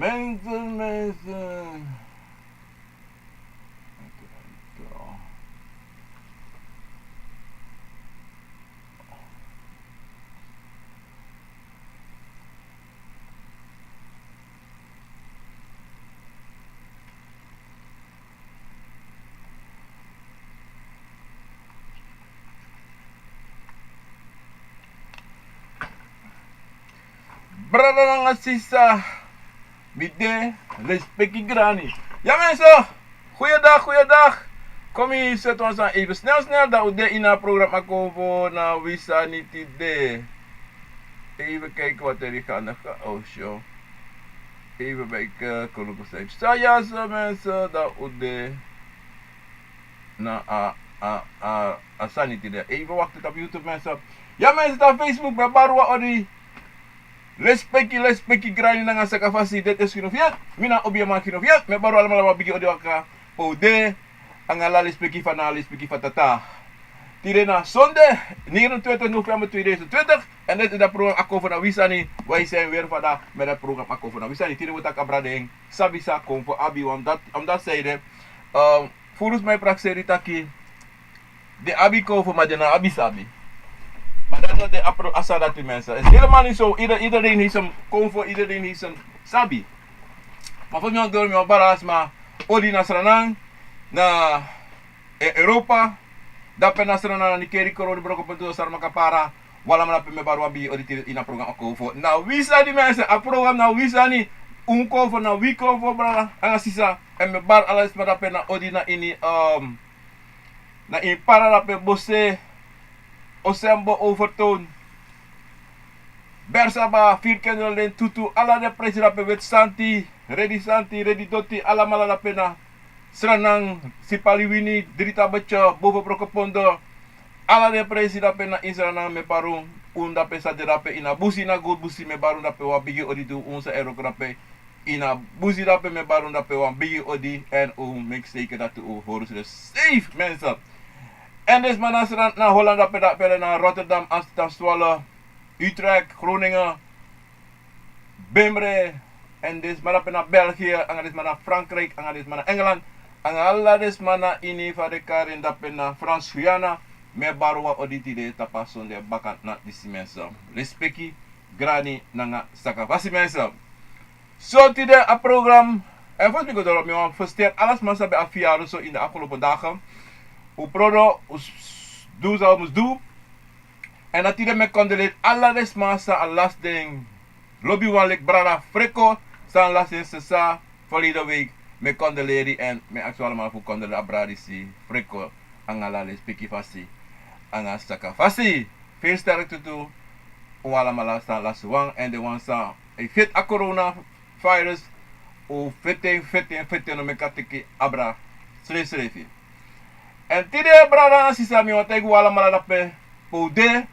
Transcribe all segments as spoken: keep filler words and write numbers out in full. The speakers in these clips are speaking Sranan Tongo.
Mensen, mensen. Brada nanga sisa, mi de, respeki grani. Ya mensen, goeiedag, goeiedag. Kon mi seti wan sani even snel, snel, dan un de ini a program Akomfo na wi sani tide. Even kijken wat er hier gaande gaat. Oh, show. Even bij, eh, Columbus Live. Sa, ya, sa, mensen, dan un de na a, a, a, a sani tide. Even wakti tapu YouTube, mensen. Ya, mensen, tapu Facebook, mi e bari wan odi. Lespeki, lespeki, grani nanga sakafasi, dede, skin of yet. Mi na Obiaman, skin of yet. Mi e bari wan alamala wan bigi odi waka. Fu un de, nanga ala lespeki fu ana, lespeki fu tata. Tide na sonde, negenentwintig november tweeduizend twintig. En dit is het programma Akomfo na wi sani. Wij zijn weer vandaag met het programma Akomfo na wi sani. Tide un o taki abra den sabi san Akomfo abi, want dat, omdat zij de, ehm, Volgens mij prakseri taki den abi Akomfo, maar den no abi sabi. Maar dat is de apro-, a sani dati, mensen. Is helemaal niet zo. Ieder, iedereen heeft zijn Akomfo, iedereen heeft zijn sabi. Maar voor mij door, mi o bari ala sma odi na Sranan, na, eh, Europa. Dape na Sranan, na Nickerie, Coronie, Brokopondo, Saramacca, Para. Un alamala dape, mi e bari wan bigi odi tide ini a program Akomfo na wi sani, mensen. A program na wi sani. Un Akomfo na wi Akomfo, brada nanga sisa. En mi e bari ala sma dape na odi na ini, ehm, na ini Para dape, Bose, Osembo, Overtoom, Bersaba, Vierkinderdijk, Tutu, ala den presi dape, Wit Santi, Redi Santi, Redi Doti, alamala dape na Sranan, Sipaliwini, Drita Beche, Boven Brokopondo, ala den presi dape na ini Sranan, mi e bari un, un dape san de dape ini a busi, na go busi, mi e bari un dape wan bigi odi tu, un san e wroko dape ini a busi dape, mi e bari un dape wan bigi odi, en un meki zeker dati un hori unsrefi safe, mensen. En den sma na Sranan, na Holland dape, dape na Rotterdam, Amsterdam, Zwolle, Utrecht, Groningen, Beemre, en den sma dape na België, nanga den sma na Frankrijk, nanga den sma na Engeland, nanga ala den sma na ini fa den kari en dape na Frans Guyana, mi e bari wan odi tide tapu a sonde bakadina disi, mensen. Lespeki, grani nanga sakafasi, mensen. So tide a program, en fosi mi go doro, mi wani feliciteri ala sma san ben abi verjaardag so ini de afgelopen dagen. Un prodo, un s-, s-, du san un mus du. En na tide mi e condoleer ala den sma san a lasi den lobiwan, leki brada Freko, san a lasi en sisa verleden week. Mi e condoleer yu en mi e aksi un alamala fu condoleer a brada disi Freko, nanga ala lespeki fasi, nanga sakafasi. Veel sterkte tu un alamala san lasi wan, en den wan san e feti a coronavirus, un feti en, feti en, feti en, no meki a teki abra srefsrefi. En tide, brada nanga sisa, mi wani taigi un alamala dape pe un de,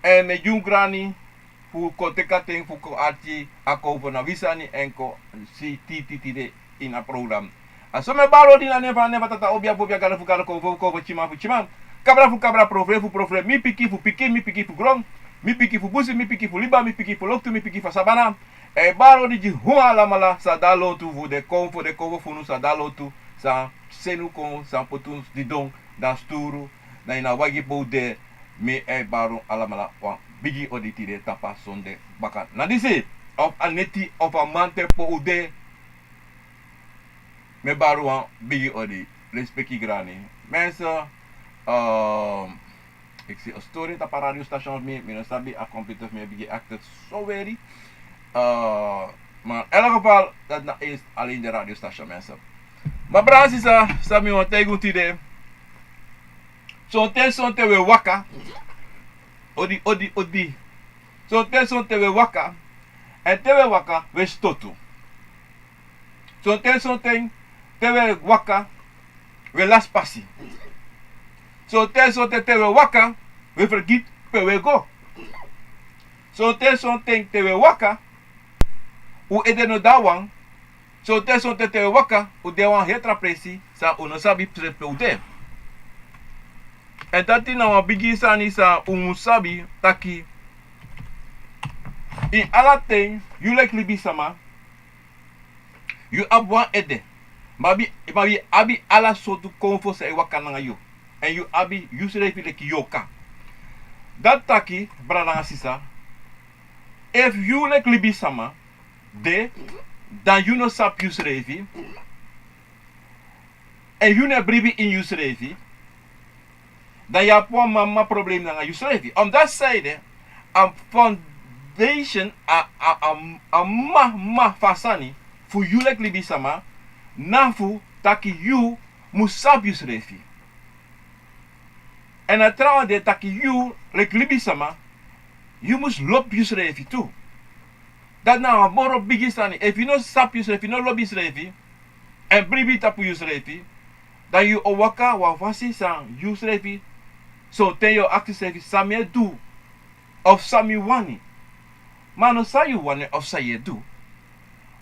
en mi e gi un grani fu kon teki a ten fu kon arki Akomfo na wi sani, en kon si titi tide ini a program. A so mi e bari odi na nen fu a nen fu a Tata, Obia fu obia, Gado fu gado, Konfo fu konfo, Tyima fu tyiman, Kabra fu kabra, Profeti fu profeti, mi pikin fu pikin, mi pikin fu gron, mi pikin fu busi, mi pikin fu liba, mi pikin fu loktu, mi pikin fu a sabana. E bari odi gi un alamala san de a lotu fu den Konfo, den Konfo fu unu san de a lotu, san seni un kon, san poti un sidon, dan sturu, na ini a wagi pe un de. Mi e bari un alamala wan bigi odi tide tapu a sonde bakadina disi, of a neti of a mamanten pe un de. Mi e bari un wan bigi odi, lespeki grani. Mensen, ehm, ik zie een storing tapu a radiostation fu mi, mi no sabi, a computer fu mi e bigin akti soweri. Eh, maar in elk geval, dat na eens alleen de radiostation, mensen. Ma brada nanga sisa, san mi wani taigi un tide. Sonten sonten un e waka. Odi, odi, odi. Sonten sonten un e waka. Èn te un e waka, un e stotu. Sonten sonten te un e waka, un e lasi pasi. Sonten sonten te un e waka, un e fergiti pe un e go. Sonten sonten te un e waka, un ede no de a wan. Sonten sonten te un e waka, un de a wan heri tra presi, san un no sabi pe un de. Èn dati na wan bigi sani san un mus sabi taki, ini ala ten, yu leki libisama, Yu abi wan ede. Ma wi, ma wi abi ala sortu konfo san e waka nanga yu. Èn yu abi yusrefi leki yorka. Dati taki, brada nanga sisa, efu yu leki libisama de, dan yu no sabi yusrefi, èn yu no e bribi ini yusrefi, dan yu abi wan mama problem nanga yusrefi. Omdati sanede, a foundation, a, a, a, a mama fu a sani fu yu leki libisama, na fu taki yu mus sabi yusrefi. Èn a trawan de taki yu leki libisama, yu mus lobi yusrefi tu. Dati na wan moro bigi sani. Efu yu no sabi yusrefi, yu no lobi yusrefi, èn bribi tapu yusrefi, dan yu o waka wan fasi san yusrefi, sonten yu o aksi yusrefi san mi e du, of san mi wani. Ma a no san yu wani of san yu e du.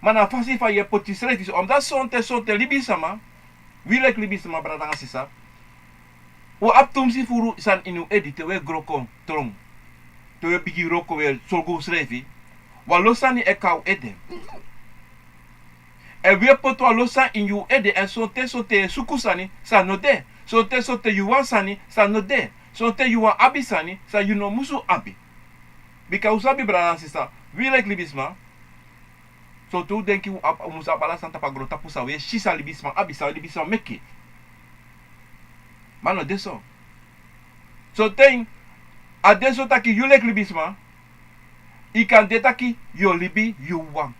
Ma na a fasi fa yu e poti yusrefi so. Omdati sonten, sonten libisama, wi leki libisama, brada nanga sisa, un abi tumsi furu sani ini un ede te un e gro kon tron. Te un e bigin wroko, un e sorgu unsrefi, wan lo sani e kon na un ede. Èn wi e poti wan lo sani ini un ede, èn sonten, sonten yu e suku sani san no de. Sonten, sonten yu wani sani san no de. Sonten yu wani abi sani san yu no musu abi. Bika un sabi, brada nanga sisa, wi leki libisma, sonten un denki un ab-, un musu abi ala sani tapu a grontapu san un e si san libisma abi, san libisma meki. Ma a no de so. Sonten a de so taki yu leki libisma, yu kan de taki yu o libi yu wawan.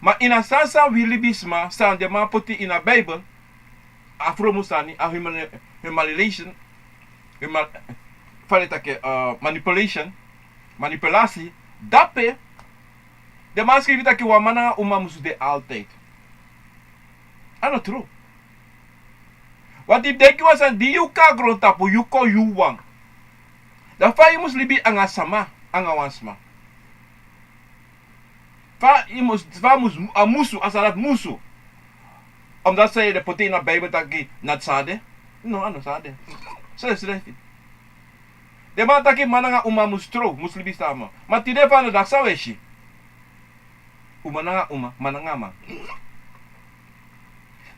Ma ini a sani san wi libisma, san den man poti ini a Bijbel, a fromu sani, a humani-, humiliation, huma-, fa den e taki, eh, manipulation, manipulasi, dape den man skrifi taki wan man nanga uma musu de altijd. A no tru. Want yu denki wan sani di yu kon na grontapu, yu kon yu wawan. Dan fa yu mus libi anga sama, anga wan sma? Fa yu mus, fa mus, a musu, a sani dati musu. Omdati san yu e poti ini a Bijbel taki na dati san de? No, a no san de. So yu srefi. Den man taki man nanga uma mus trow, mus libi sama. Ma tide fa na dati san wi e si. Uma nanga uma, man nanga man.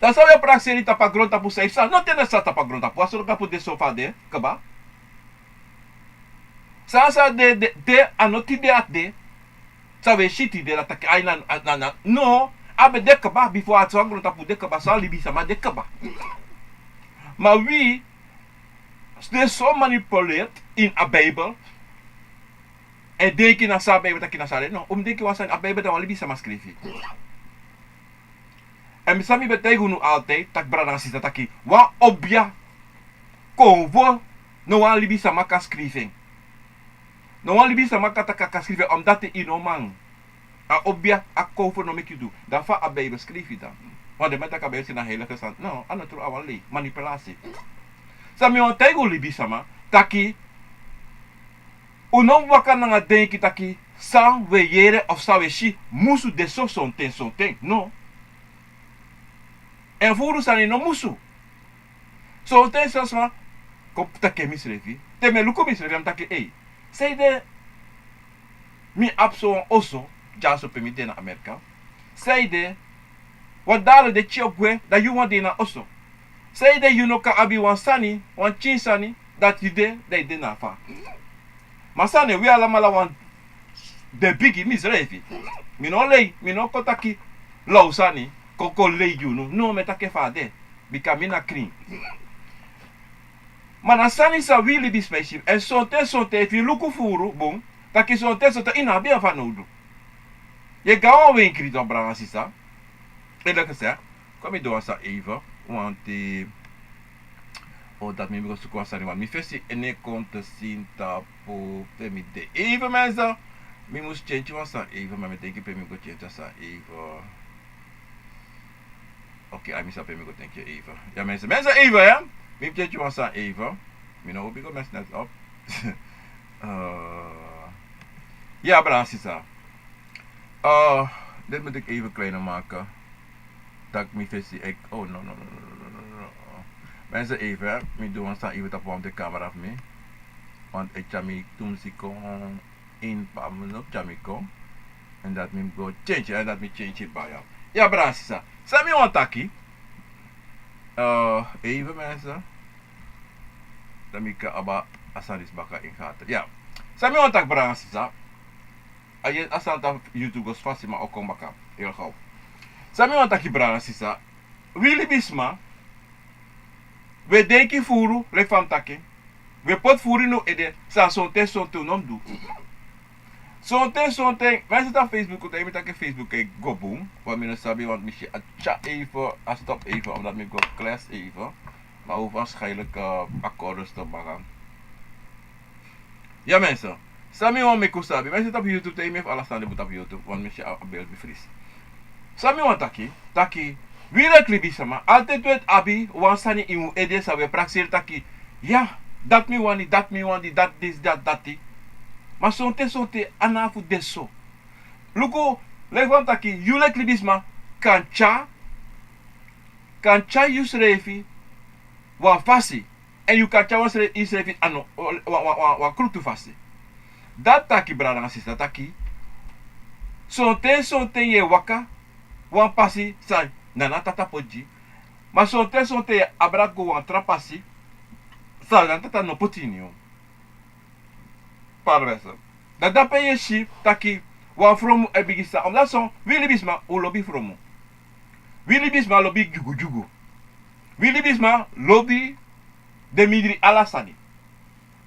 Dan san wi e prakseri tapu a grontapu san yu sa, no te na san tapu a grontapu, a sorgapu de so fa de, kaba. San, san de, de, de, a no tide a de. San wi e si tide, na taki, ai, na, na, na, no, a ben de kaba, bifo a so a grontapu de kaba, so a libisama de kaba. Ma wi, den so manipuleert ini a Bijbel, èn denki na san a Bijbel taki na san de, no, un mus denki wan sani, a Bijbel na wan libisama skrifi. Èn mi san mi ben taigi unu altijd, taki brada nanga sisa taki, wan obia konfo, no wan libisama kan skrifi en. No wan libisama kan taki a kan skrifi en, omdati yu no man. A obia, a konfo no meki yu du. Dan fa a Bijbel skrifi dan? Want den man taki a Bijbel skrifi na heilige sani. No, a no tru, a wan lei, manipulasi. San mi wani taigi un libisama, taki, un no mus waka nanga denki taki san wi e yere of san wi e si musu de so sonten, sonten. No. Èn furu sani no musu. Sonten san sma kon taki misrefi. Te mi e luku misrefi, mi e taki, ei, sanede mi abi so wan oso dyaso pe mi de na Amerika? Sanede wan dati de tyari gwe, dan yu wan de na oso? Sanede yu no kan abi wan sani, wan pikin sani, dati yu de, dan yu de na fa? Ma sani, wi alamala wan de bigi, misrefi. Mi no lei, mi no kon taki law sani, kon, kon lei gi unu. No, mi e taki fa a de. Bika mi na krin. Ma na sani san wi libisma e si. Èn sonten, sonten, efu yu luku furu bun, taki sonten, sonten yu no abi en fanowdu. Yu e go na wan wenkri, brada nanga sisa. Eerlijk gezegd, kon mi du wan sani even, want, eh, oh, dati mi mus go suku wan sani, want mi fesi no e kon te si tapu pe mi de. Even, mensen, mi mus tyentye wan sani even, ma mi e denki pe mi mus go tyentye wan sani even. Oké, a mi sabi pe mi go tyentye even. Ya, mensen, mensen, even, hè? Mi tyentye wan sani even. Mi no hopi go mess net op. Eh, ya, brada nanga sisa. Eh, dit moet ik even kleiner maken. Dat ik mijn visie, ik, oh, no, no, no. Mensen, even, hè. Mi du wan sani even tapu wan de camera fu mi. Want ik tyari mi tumsi kon in pa mi no tyari mi kon. En dat mi go change, en dat mi change it baya. Ya, brada sisa. San mi wani taki? Eh, even mensen. Dan mi kan abi a sani disi baka in gaten. Ya. San mi wani taki, brada sisa? A yu, a sani tapu YouTube go fasi, ma a o kon baka. Heel gauw. San mi wani taki, brada sisa? Wi libisma, wi e denki furu, leki fa mi taki. Wi e poti furu ini un ede, san sonten sonten un no mus du. Sonten sonten, mensen tapu Facebook, un taigi mi taki Facebook e go bun. Want mi no sabi, want mi si a tyari even, a stop even, omdat mi go klas even. Maar waarschijnlijk, eh, akkoorden stop baka. Ya, mensen. San mi wani meki un sabi, mensen tapu YouTube, te mi e fu ala sani de bun tapu YouTube, want mi si a, a beeld mi fris. San mi wani taki, taki, wi leki libisma, altijd wi e abi wan sani ini un ede san wi e prakseri taki, ya, dati mi wani, dati mi wani, dati disi, dati dati. Ma sonten sonten a no fu de so. Luku, leki fa mi taki, yu leki libisma kan tyari, kan tyari yusrefi wan fasi. En yu kan tyari wan sre-, yusrefi a no, wan, wan, wan, wan krutu fasi. Dati taki, brada nanga sisa, taki, sonten sonten yu e waka wan pasi san Nana Tata poti gi. Ma sonten sonten yu e abra go wan tra pasi san Nana Tata no poti ini yu. Parwese. Dan dape yu e si taki wan fromu e bigin stan. Omdat son, wi libisma, un lobi fromu. Wi libisma lobi dyugudyugu. Wi libisma lobi de mindri ala sani.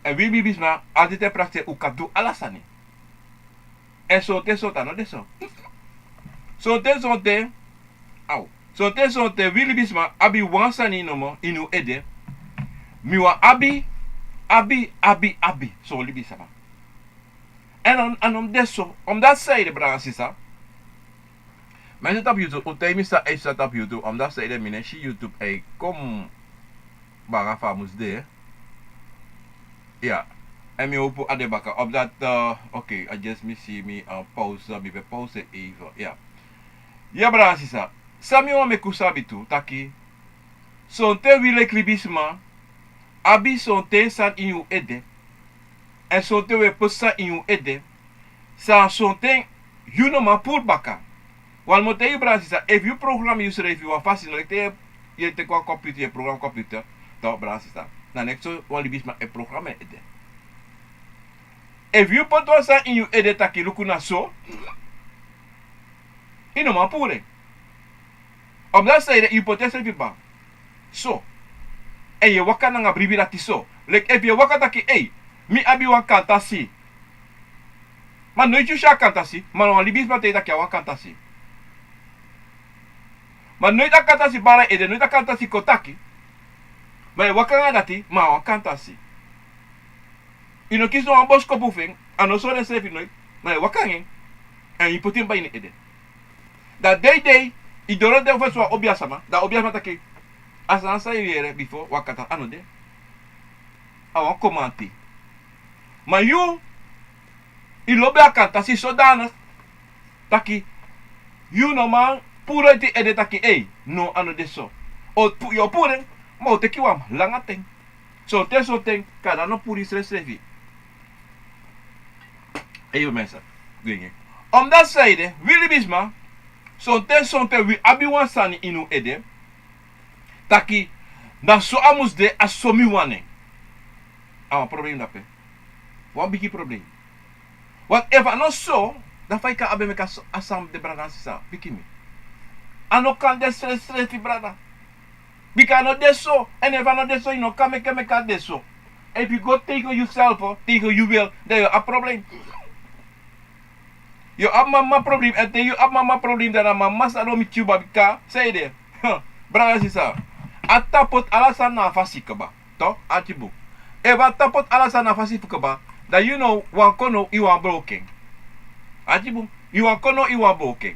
En wi libisma, a de te prakseri un kan du ala sani. En sonten sonten a no de so. Sonten sonten, aw. Sonten sonten wi libisma abi wan sani nomo ini un ede. Mi wani abi, abi, abi, abi. So libisma. En a no, a no mus de so. Omdat sanede, brada sisa. Mensen tapu YouTube, un taigi mi san e psa tapu YouTube. Omdat sanede mi no e si YouTube e kon baka fa a mus de. Ya. En mi hopu a de baka. Omdat, eh, oké, a just mi si mi, eh, pauze, mi ben pauze even. Ya. Ya, brada sisa. San mi wani meki un sabi tu, taki, sonten wi leki libisma abi sonten sani ini un ede. En sonten wi e poti sani ini un ede. San sonten yu no man puru baka. Wan mo taigi yu, brada sisa, efu yu programa yusrefi wan fasi, no, leki te yu e teki wan computer, yu e programa computer, dan, brada sisa, na neks so wan libisma e programa en ede. Efu yu poti wan sani ini yu ede taki luku na so, yu no man puru en. Omdat sanede yu poti yusrefi kba so. En yu e waka nanga bribi dati so. Leki efu yu e waka taki, ei, mi abi wan kantasi. Ma noiti yu si a kantasi, ma na wan libisma taigi taki a wan kantasi. Ma noiti a kantasi bari yu ede, noiti a kantasi kon taki. Ma yu e waka nanga dati, ma a wan kantasi. Yu no kisi no wan bosikopu fu en, a no sori ensrefi noiti, ma yu e waka nanga en. En yu poti en baka ini yu ede. Dan dei dei, yu doro de fu wan obiasma, dan obiasma taki, a sani san yu yere bifo, wan kantasi a no de. A wan komanti. Ma yu, yu lobi a kantasi sodanig taki, yu no man puru eti ede taki, ei, no, a no de so. O pu-, yu o puru en, ma o teki wan langa ten. Sonten sonten, kada no puru yu srefsrefi. Ei, yu mensa. Gwingi. Omdat sanede, wi libisma, sonten sonten wi abi wan sani ini un ede. Taki, na so a mus de, a so mi wani en. A wan problem dape. Wan bigi problem. Want efu a no so, dan fa yu kan abi en meki a so, a sani de, brada nanga sisa, piki mi. A no kan de srefsrefi, brada. Bika a no de so, en efu a no de so, yu no kan meki en meki a de so. Efu yu go tegen yusrefi, tegen yu wil, dan yu abi problem. Yu abi mama problem, en te yu abi mama problem, dan na mama sa no miti yu baka, bika sanede. Brada sisa, a Tata poti ala sani na a fasi kaba. Toch, arki bun. Efu a Tata poti ala sani na a fasi fu kaba, dan yu no wan kono, yu wani booko en. Arki bun, yu wan kono, yu wani booko en.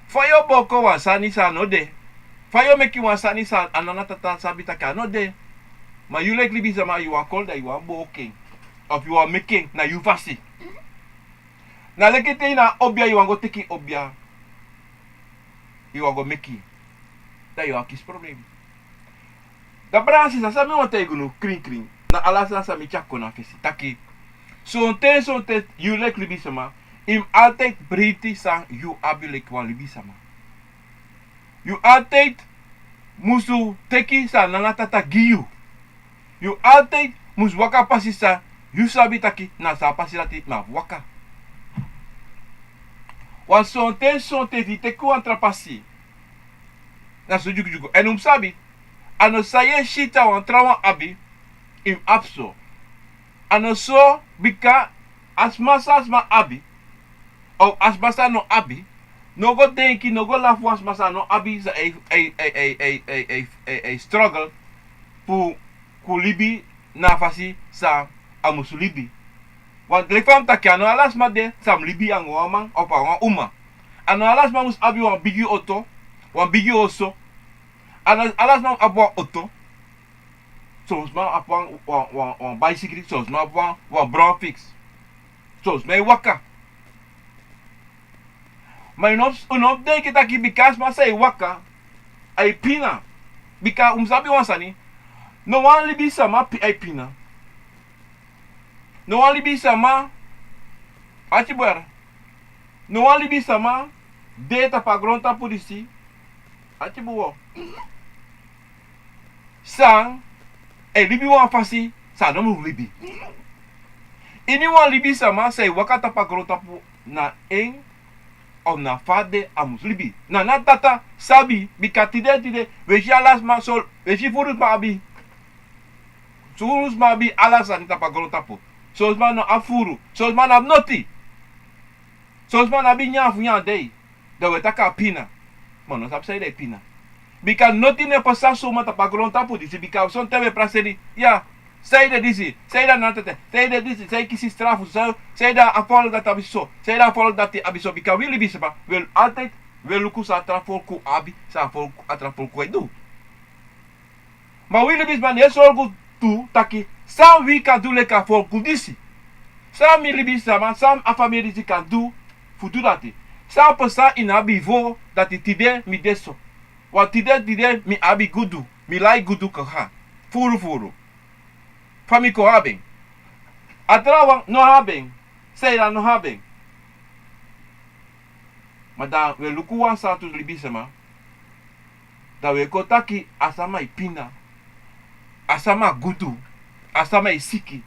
Fa yu o booko wan sani san a no de? Fa yu o meki wan sani san a Nana Tata sabi taki a no de? Ma yu leki libisma, yu wani kono, dan yu wani booko en. Of yu wani meki en na yu fasi. Na leki te yu na obia, yu wani go teki obia. Yu wani go meki. Dan yu wani kisi problem. Dan brada sisa, san mi wani taigi unu krinkrin, na ala sani san mi tyari kon na fesi, taki, sonten sonten yu leki libisma, Yu mus altijd breiti san yu abi leki wan libisama. Yu altijd musu teki san Nana Tata gi yu. Yu altijd musu waka pasi san yu sabi taki na san a pasi dati na fu waka. Wan sonten sonten efu yu teki wan tra pasi, na so dyugudyugu. Èn un mus sabi, a no san yu e si te a wan trawan abi, yu mus abi so. A no so, bika a sma san a sma abi, of a sma san no abi, no go denki, no go lafu wan sma san no abi, san e, e, e struggle fu, fu libi na a fasi san a musu libi. Wan, leki fa mi taki, a no ala sma de san mus libi anga wan man of anga wan uma. A no ala sma mus abi wan bigi oto, wan bigi oso. A no ala sma mus abi wan oto. Son sma abi wan, wan, wan, wan baisikili, son sma abi wan, wan brown fix. Son sma e waka. Ma yu no, yu no mus denki taki bika a sma san e waka, a e pina. Bika un mus sabi wan sani. No wan libisama pi-, a e pina. No wan libisama, ati bwera. No wan libisama de tapu a grontapu disi, ati bun. San e libi wan fasi san a no mus libi. Iniwan libisama san e waka tapu a grontapu, na en of na fa de a mus libi. Nana Tata sabi, bika tide tide, wi e si ala sma so, wi e si furu sma abi. Furu sma abi ala sani tapu a grontapu. Son sma no abi furu, son sma no abi noti. Son sma no abi nyan fu nyan a dei. Dan wi e taki a pina. Ma un no sabi sanede e pina. Bika noti no e pasa so ma tapu a grontapu disi, bika sonten wi e praseri. Ya, sanede disi, sanede a Nana Tata, sanede disi, san e kisi strafu, san, sanede a volk dati abi so, sanede a volk dati abi so, bika wi libisama, wi e altijd, wi e luku san a tra folku abi, san a folku, a tra folku e du. Ma wi libisama no e sorgu tu taki san wi kan du leki a folku disi. San mi libisama, san a famiri disi kan du fu du dati. San pasa ini a bifo dati tide mi de so. Wan tide tide mi abi gudu, mi lai gudu kon ha. Furu furu. Fa mi kon abi en. A trawan no abi en. Sanede a no abi en. Ma dan wi e luku wan sani tu libisama. Dan wi e kon taki a sama e pina, a sama gudu, a sama e siki.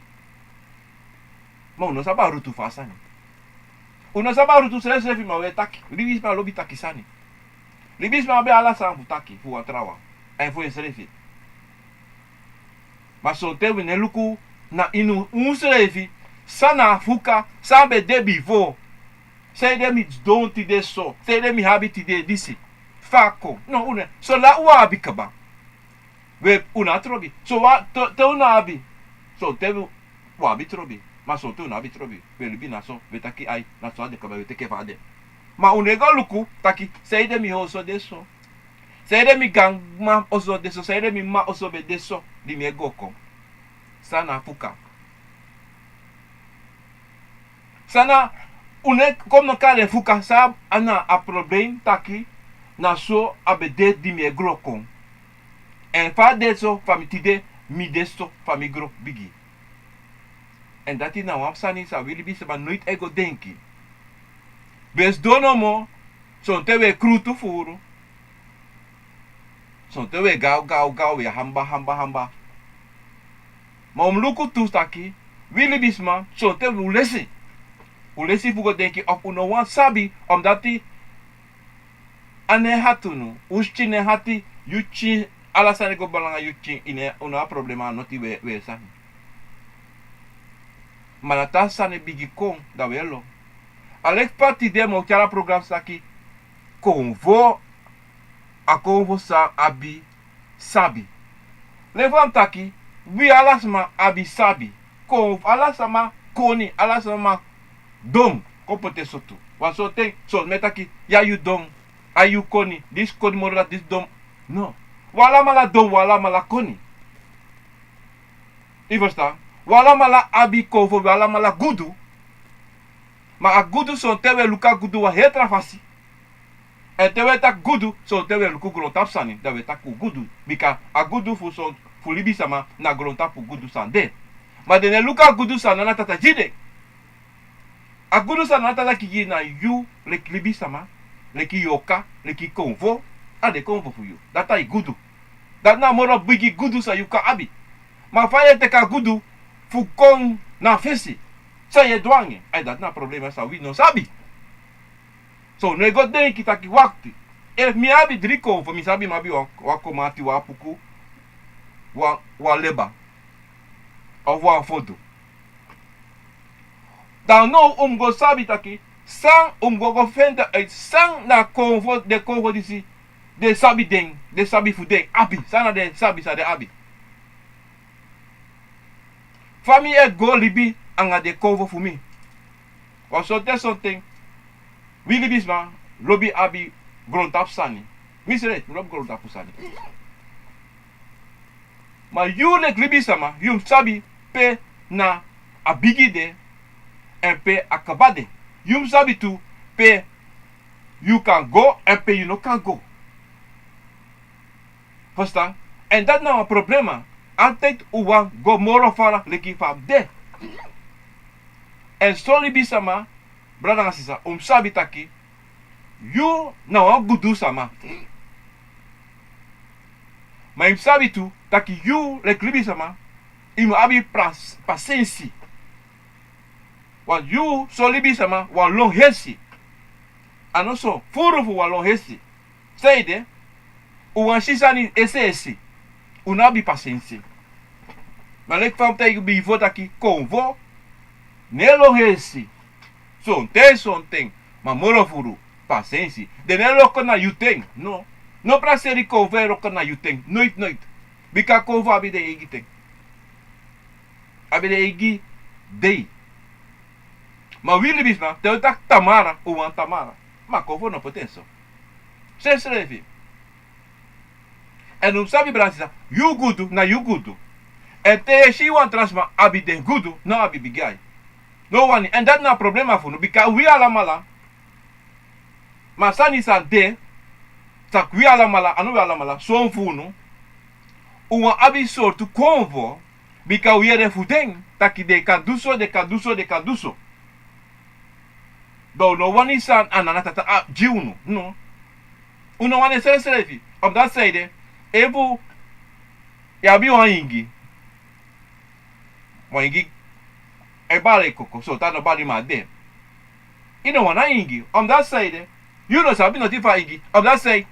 Ma un no sabi a rutu fu a sani. Un no sabi a rutu srefsrefi, ma wi e taki. Libisma lobi taki sani. Libisma abi ala sani fu taki fu wan trawan èn fu ensrefi. Ma sonten wi no e luku na ini unsrefi, san na a fuka, san a be de bifo. Sanede mi sidon tide so, sanede mi abi tide disi. Fa a kon. No, un no, so la un abi kaba. We, un no abi trobi. So wan, te, te un no abi, sonten un abi trobi. Ma sonten un no abi trobi. Wi e libi na so, wi e taki ai, na so a de kaba, wi e teke fa a de. Ma un no e go luku taki sanede mi oso de so. Sanede mi granma oso de so, sanede mi mama oso be de so, di mi e go kon. San na a fuka. San na, un no e kon kon kari en fuka, san na a problem taki, na so a be de di mi e gro kon. Èn fa a de so, fa mi tide, mi de so, fa mi gro bigi. Èn dati na wan sani san wi libisama noiti e go denki. Wi e sidon nomo, sonten wi e krutu furu. Sonten wi e gaw, gaw, gaw, wi e hamba, hamba, hamba. Ma un mus luku tu taki, wi libisma, sonten un lesi. Un lesi fu go denki of un no wani sabi, omdati a no e hati unu, un skin no e hati, yu skin, ala sani go bun nanga yu skin, yu no, un no abi problema, noti we, we sani. Ma na te a sani bigi kon, dan wi e lon. A leki fa tide mi o tyari a program taki, konfo, a konfo san abi sabi. Leki fa mi taki, wi ala sma abi sabi. Kon, ala sma koni, ala sma don, kon poti en so tu. Wan sortu ten, so mi e taki, ya yu don, a yu koni, disi koni moro dati, disi don. No. Wi alamala don, wi alamala koni. Yu ferstan? Wi alamala abi konfo, wi alamala gudu. Ma a gudu, sonten wi e luku a gudu wan heri tra fasi. Èn te wi e taki gudu, sonten wi e luku grontapu sani, dan wi e taki gudu. Bika a gudu fu son, fu libisma na grontapu gudu san de. Ma den no e luku a gudu san Nana Tata gi den. A gudu san a taki gi na yu, leki libisama, leki yoka, leki konfo, a de konfo fu yu. Dati a e gudu. Dati na a moro bigi gudu san yu kan abi. Ma fa yu e teki a gudu fu kon na fesi? San yu e du anga en? Ai, dati na problema san wi no sabi. So, no e go denki taki wakti. Efu mi abi dri konfo, mi sabi mi abi wan, wan komati, wan apuku, wan, wan leba, of wan fodu. Dan now un mus go sabi taki, san un mus go go fende uit, san na konfo, den konfo disi, den sabi den, den sabi fu den abi, san na den sabi san den abi. Fa mi e go libi anga den konfo fu mi? Wan sonten sonten, wi libisma lobi abi grontapu sani. Mi srefi, mi lobi grontapu sani. Ma yu leki libisama, yu mus sabi pe na a bigi de, èn pe a kaba de. Yu mus sabi tu pe yu kan go, èn pe yu no kan go. Verstaan? Èn dati na wan problema. Altijd un wani go moro fara leki fa a de. Èn so libisama, brada nanga sisa, un mus sabi taki, yu na wan gudu sama. Ma yu mus sabi tu taki yu leki libisama, yu mus abi pras-, pasensi. Want yu so libisama wan lon hesi. A no so, furu fu wan lon hesi. Sanede, un wani si sani esi esi. Un no abi pasensi. Ma leki fa mi taigi bifo taki konfo no e lon hesi. Sonten sonten, ma moro furu, pasensi. Den no e loko na yu ten, no. No prakseri konfo e loko na yu ten, noiti, noiti. Bika konfo abi den eigi ten. Abi den eigi dei. Ma wi libisma, te un taki tamara, un wani tamara. Ma konfo no poti en so. Srefsrefi. Èn un mus sabi, brada sisa, yu gudu na yu gudu. Èn te yu e si wan tra sma abi den gudu, no abi bigi ai. No wani, èn dati na problema fu unu, bika wi alamala, ma sani san de, taki wi alamala, a no wi alamala, son fu unu, un wani abi sortu konfo, bika un yere fu den taki den kan du so, den kan du so, den kan du so. Dan un no wani san a nana tata a gi unu, no. Un no wani srefsrefi. Omdati sanede, efu yu abi wan ingi, wan ingi e bari koko, so tan no bari ma a de. Yu no wani a ingi, omdati sanede, yu no sabi noti fu a ingi, omdati sanede,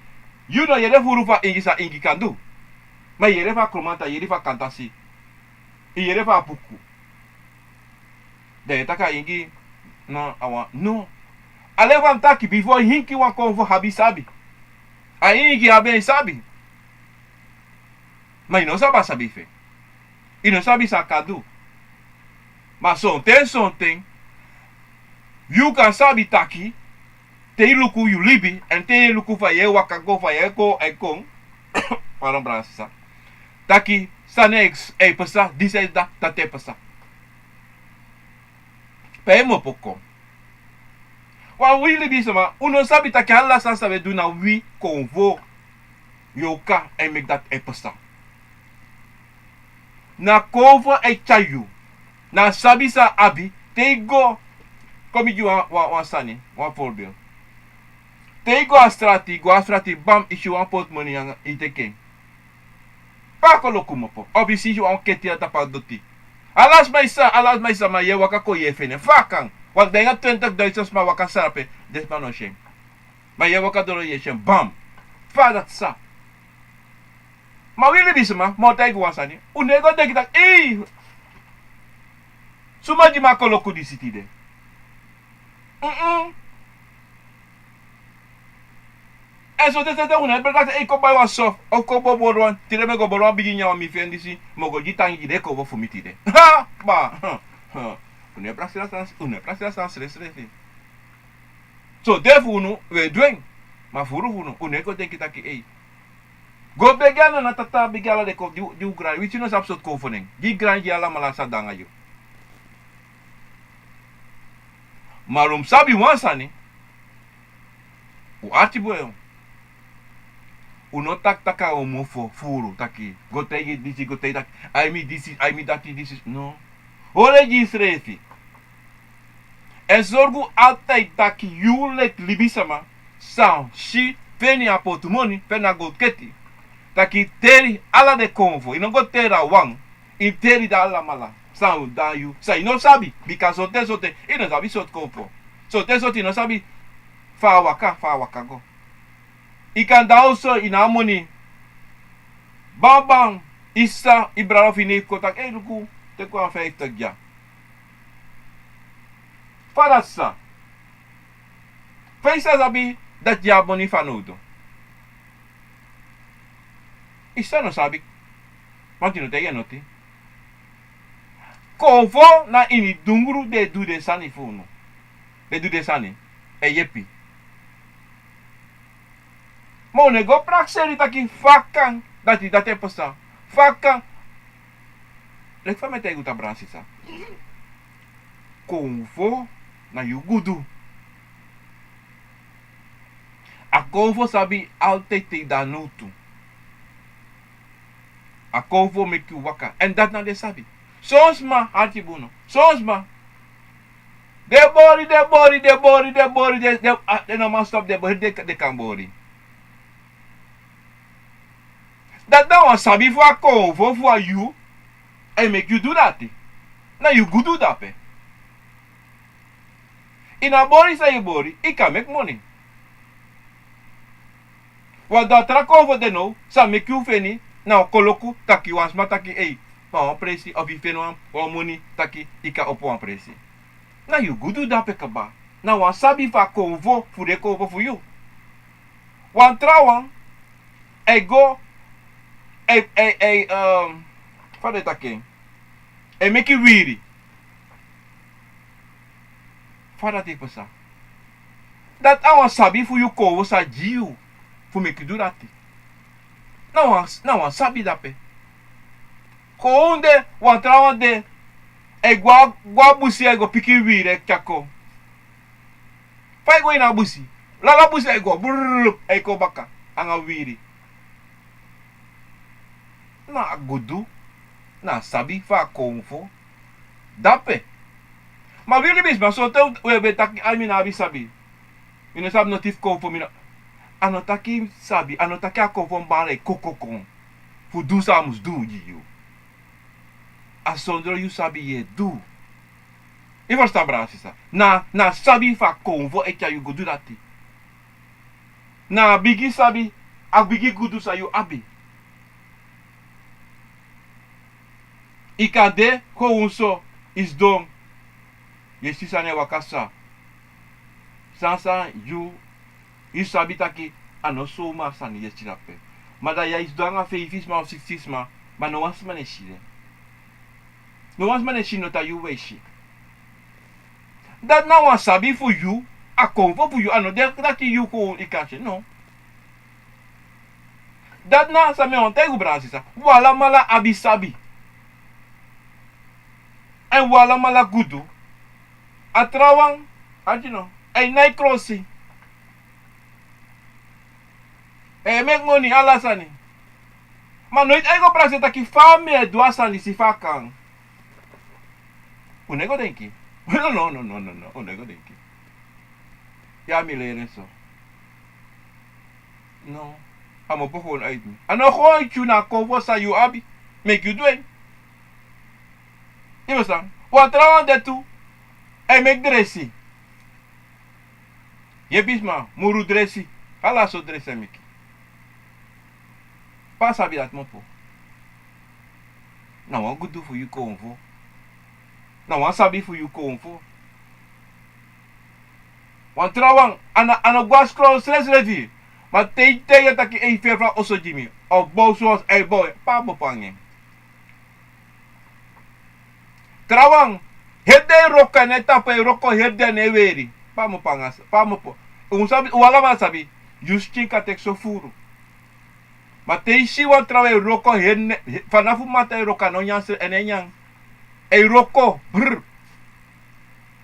yu no yere furu fu a ingi san ingi kan du. Ma yu yere fu a kromanta, yu yere fu a kantasi, yu yere fu a apuku. Dan yu e taki a ingi na a wan, no. Alen wan taki bifo, hinki wan konfo abi sabi. A ingi abi en sabi. Ma yu no sabi a sabi fu en. Yu no sabi san a kan du. Ma sonten sonten, yu kan sabi taki, te yu luku yu libi, èn te yu luku fa yu e waka go, fa yu e go, e kon. Pardon, brada sisa. Taki, sani e, e pasa, disi e dati, dati e pasa. Pe yu mu opo kon. Wan wi libisma, un no sabi taki ala sani san wi e du na wi konfo, yoka, e meki dati e pasa. Na konfo e tyari yu. Na sabi san a abi, te yu go, kon mi gi wan, wan, wan sani, wan voorbeeld. Te yu go a strati, go a strati, bam, yu si wan portemonnee anga, yu teki en. Fa a koloku mu opo, of yu si wan keti na tapu a doti. Ala sma e sa, ala sma e sa, ma yu e waka kon yu e feni en. Fa a kan? Wan den na twintig duizend sma waka srape, den sma no si en. Ma yu e waka doro yu e si en, bam. Fa dati sa? Ma wi libisma, mi o taigi wan sani. Un no e go denki taki, ei, suma gi mi a koloku disi tide? Mm-mm. Èn sonten sonten un no e prakseri taki, ei, kon bai wan sof, of kon bobori wan, tide mi e go bori wan bigi nyanyan, mi feni disi, mi o go gi tangi gi den konfo fu mi tide. Ha! Ba! Un no e prakseri a sani, un no e prakseri a sani srefsrefi. So, den fu unu, un e du en. Ma furu fu unu, un no e go denki taki, ei. Go begi a nana, tata, begi ala den konfo di, di un grani, winsi un no sabi sortu konfo nen. Gi grani, gi alamala san de anga yu. Ma un mus sabi wan sani. Un ati bun. Un no taki taki a un mofo furu taki, go taigi disi, go taigi dati, ai mi disi, ai mi dati, disi. No. Hori gi yusrefi. Èn sorgu altide taki yu leki libisma san si feni a portemoni, feni a goldketi. Taki teri ala den konfo, yu no go teri a wan. Yu teri den alamala san dan yu, san yu no sabi, bika sorten sorten yu no sabi sortu konfo. Sorten sorten yu no sabi fa a waka, fa a waka go. Yu kan de na oso, yu no abi moni. Banban, yu sisa, yu brada fu yu nei fu kon taki: "Ei, luku, teki wan fiftig dya." Fa dati sa? Fa yu sa sabi dati yu abi moni fanowdu? Yu sisa no sabi. Want yu no taigi en noti. Konfo na ini dungru den e du den sani fu unu. Den e du den sani. E yepi. Ma un no e go prakseri taki fa kan dati, dati e pasa. Fa kan. Leki fa mi e taigi un, ta brada sisa. Konfo na yu gudu. A konfo sabi altide te yu de na nowtu. A konfo meki yu waka. Èn dati na den sabi. Son sma, arki bun no. Son sma. Den bori, den bori, den bori, den bori, den, den, a, den no man stop, den bori, den, den kan bori. Dati na wan sabi fu a konfo fu a yu e meki yu du dati. Na yu gudu dape. Ini a bori san yu bori, yu kan meki moni. Wan dati a konfo de now, san meki yu feni na wan koloku taki wan sma taki: "Ei, ma wan presi," of yu feni wan, wan moni taki yu kan opo wan presi. Na yu gudu dape kaba. Na wan sabi fu a konfo, fu den konfo fu yu. Wan trawan e go, e, e, e, ehm, fa den e taki en, e meki wiwiri. Fa dati e pasa? Dati a wan sabi fu yu konfo sa gi yu fu meki du dati. Na wan, na wan sabi dape. Kon de, wan trawan de, e go a, go a busi, e go piki wiwiri, e tyari kon. Fa e go ini a busi? Lala busi e go, brrr, e kon baka anga wiwiri. Na a gudu, na a sabi fu a konfo dape. Ma wi libisma, sonten un e taki: "Ai, mi no abi sabi. Mi no sabi noti fu konfo, mi no." A no taki sabi, a no taki a konfo mus bari yu kon kon kon fu du san a mus du gi yu. A sondro yu sabi yu e du. Yu ferstan, brada sisa? Na, na sabi fu a konfo e tyari yu go du dati. Na a bigi sabi, a bigi gudu san yu abi. Yu kan de kon un so, yu sidon, yu e si san e waka so. San san yu, yu sabi taki a no so, ma sani yu e si dape. Ma da yu e sidon anga feifi sma of siksi sma, ma no wan sma no e si den. No wan sma no e si, no, dan yu e si. Dati na wan sabi fu yu, a konfo fu yu, a no de taki yu kon yu kan si, no. Dati na san mi wani taigi un, brada sisa. Un alamala abi sabi. Èn un alamala gudu. A trawan, a yu no, a e nai krosi. A e meki moni, ala sani. Ma noiti a e go prakseri taki fa mi e du a sani, si fa a kan. Un no e go denki. No, no, no, no, no, no. Un no e go denki. Ya mi leri en so. No. A mu opo kon uiti mi. A no kon uiti yu, na a konfo san yu abi meki yu du en. Yu ferstan? Wan trawan de tu, a e meki dresi. Yepis ma, muru dresi. Ala sortu dresi a e meki. Pe a sabi dati mu opo? Na wan gudu fu yu konfo. Na wan sabi fu yu konfo. Wan trawan, a no, a no go a skrow srefsrefi. Ma te yu taigi en taki: "Ei, feni wan oso gi mi." Of bow so, ei, bow. Pe a mu opo anga en? Trawan, heri den e wroko, a no e tapu, e wroko, heri den a no e weri. Pe a mu opo anga, pe a mu opo? Un sabi, un alamala sabi, yu skin kan teki so furu. Ma te yu si wan trawan e wroko, heri ne, he, fanafu mamanten e wroko, a no nyan sre, a no e nyan. E wroko, brr.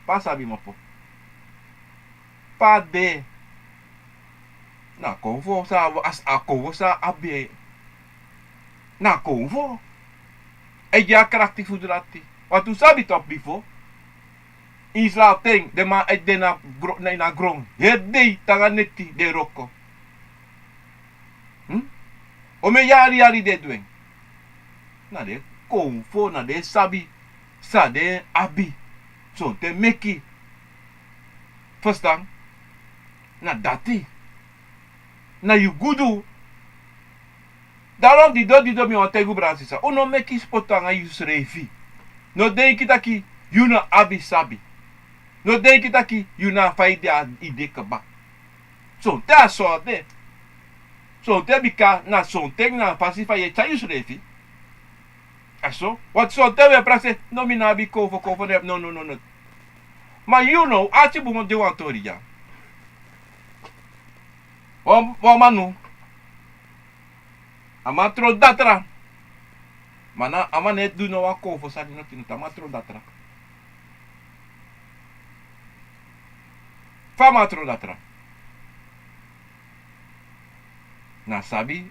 Pe a sabi mu opo? Pe a de? Na a konfo san a, a, a konfo san a abi. Na a konfo e gi a krakti fu du dati. Want un sabi toch bifo, Ini slaapten, den man e de na gro-, na, na gron. Heri dei, te nanga neti den e wroko. Hmm? Omeni yari yari den e du en. Na den konfo, na den sabi san den abi. Sonten meki. Ferstan? Na dati. Na yu gudu. Daarom didon didon mi wani taigi un, brada sisa. Un no meki spotu nanga yusrefi. No denki taki yu no abi sabi. No denki taki yu na fa yu de, a yu de kaba. Sonten a so a de. Sonten bika na sonten na a fasi fa yu e tyari yusrefi. A so. Want sonten wi e prakseri, no, mi no abi konfo, konfo no abi, no, no, no, no. Ma yu no, arki bun, de wan tori dya. Wan, wan manu. A man tron datra. Ma na, a man no e du no wan konfo sani, no, tini, a man tron datra. Fa a man tron datra? Na sabi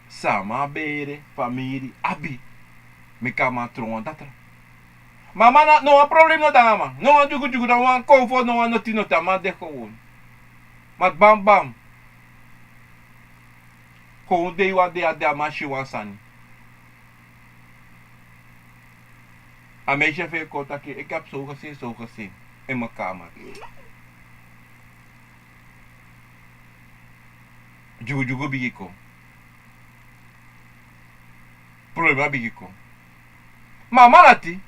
san a man bere, famiri abi, meki a man tron wan datra. Ma a man na, no wan problem no de nanga a man. No wan dyugudyugu, no wan konfo, no wan noti noti, a man de kon. Ma bambam. Kon dei wan dei a de, a man si wan sani. A meisje fu en kon taki, ik heb zo gezien, zo gezien in mijn kamer. Dyugudyugu bigin kon. Problema bigin kon. Ma a man dati,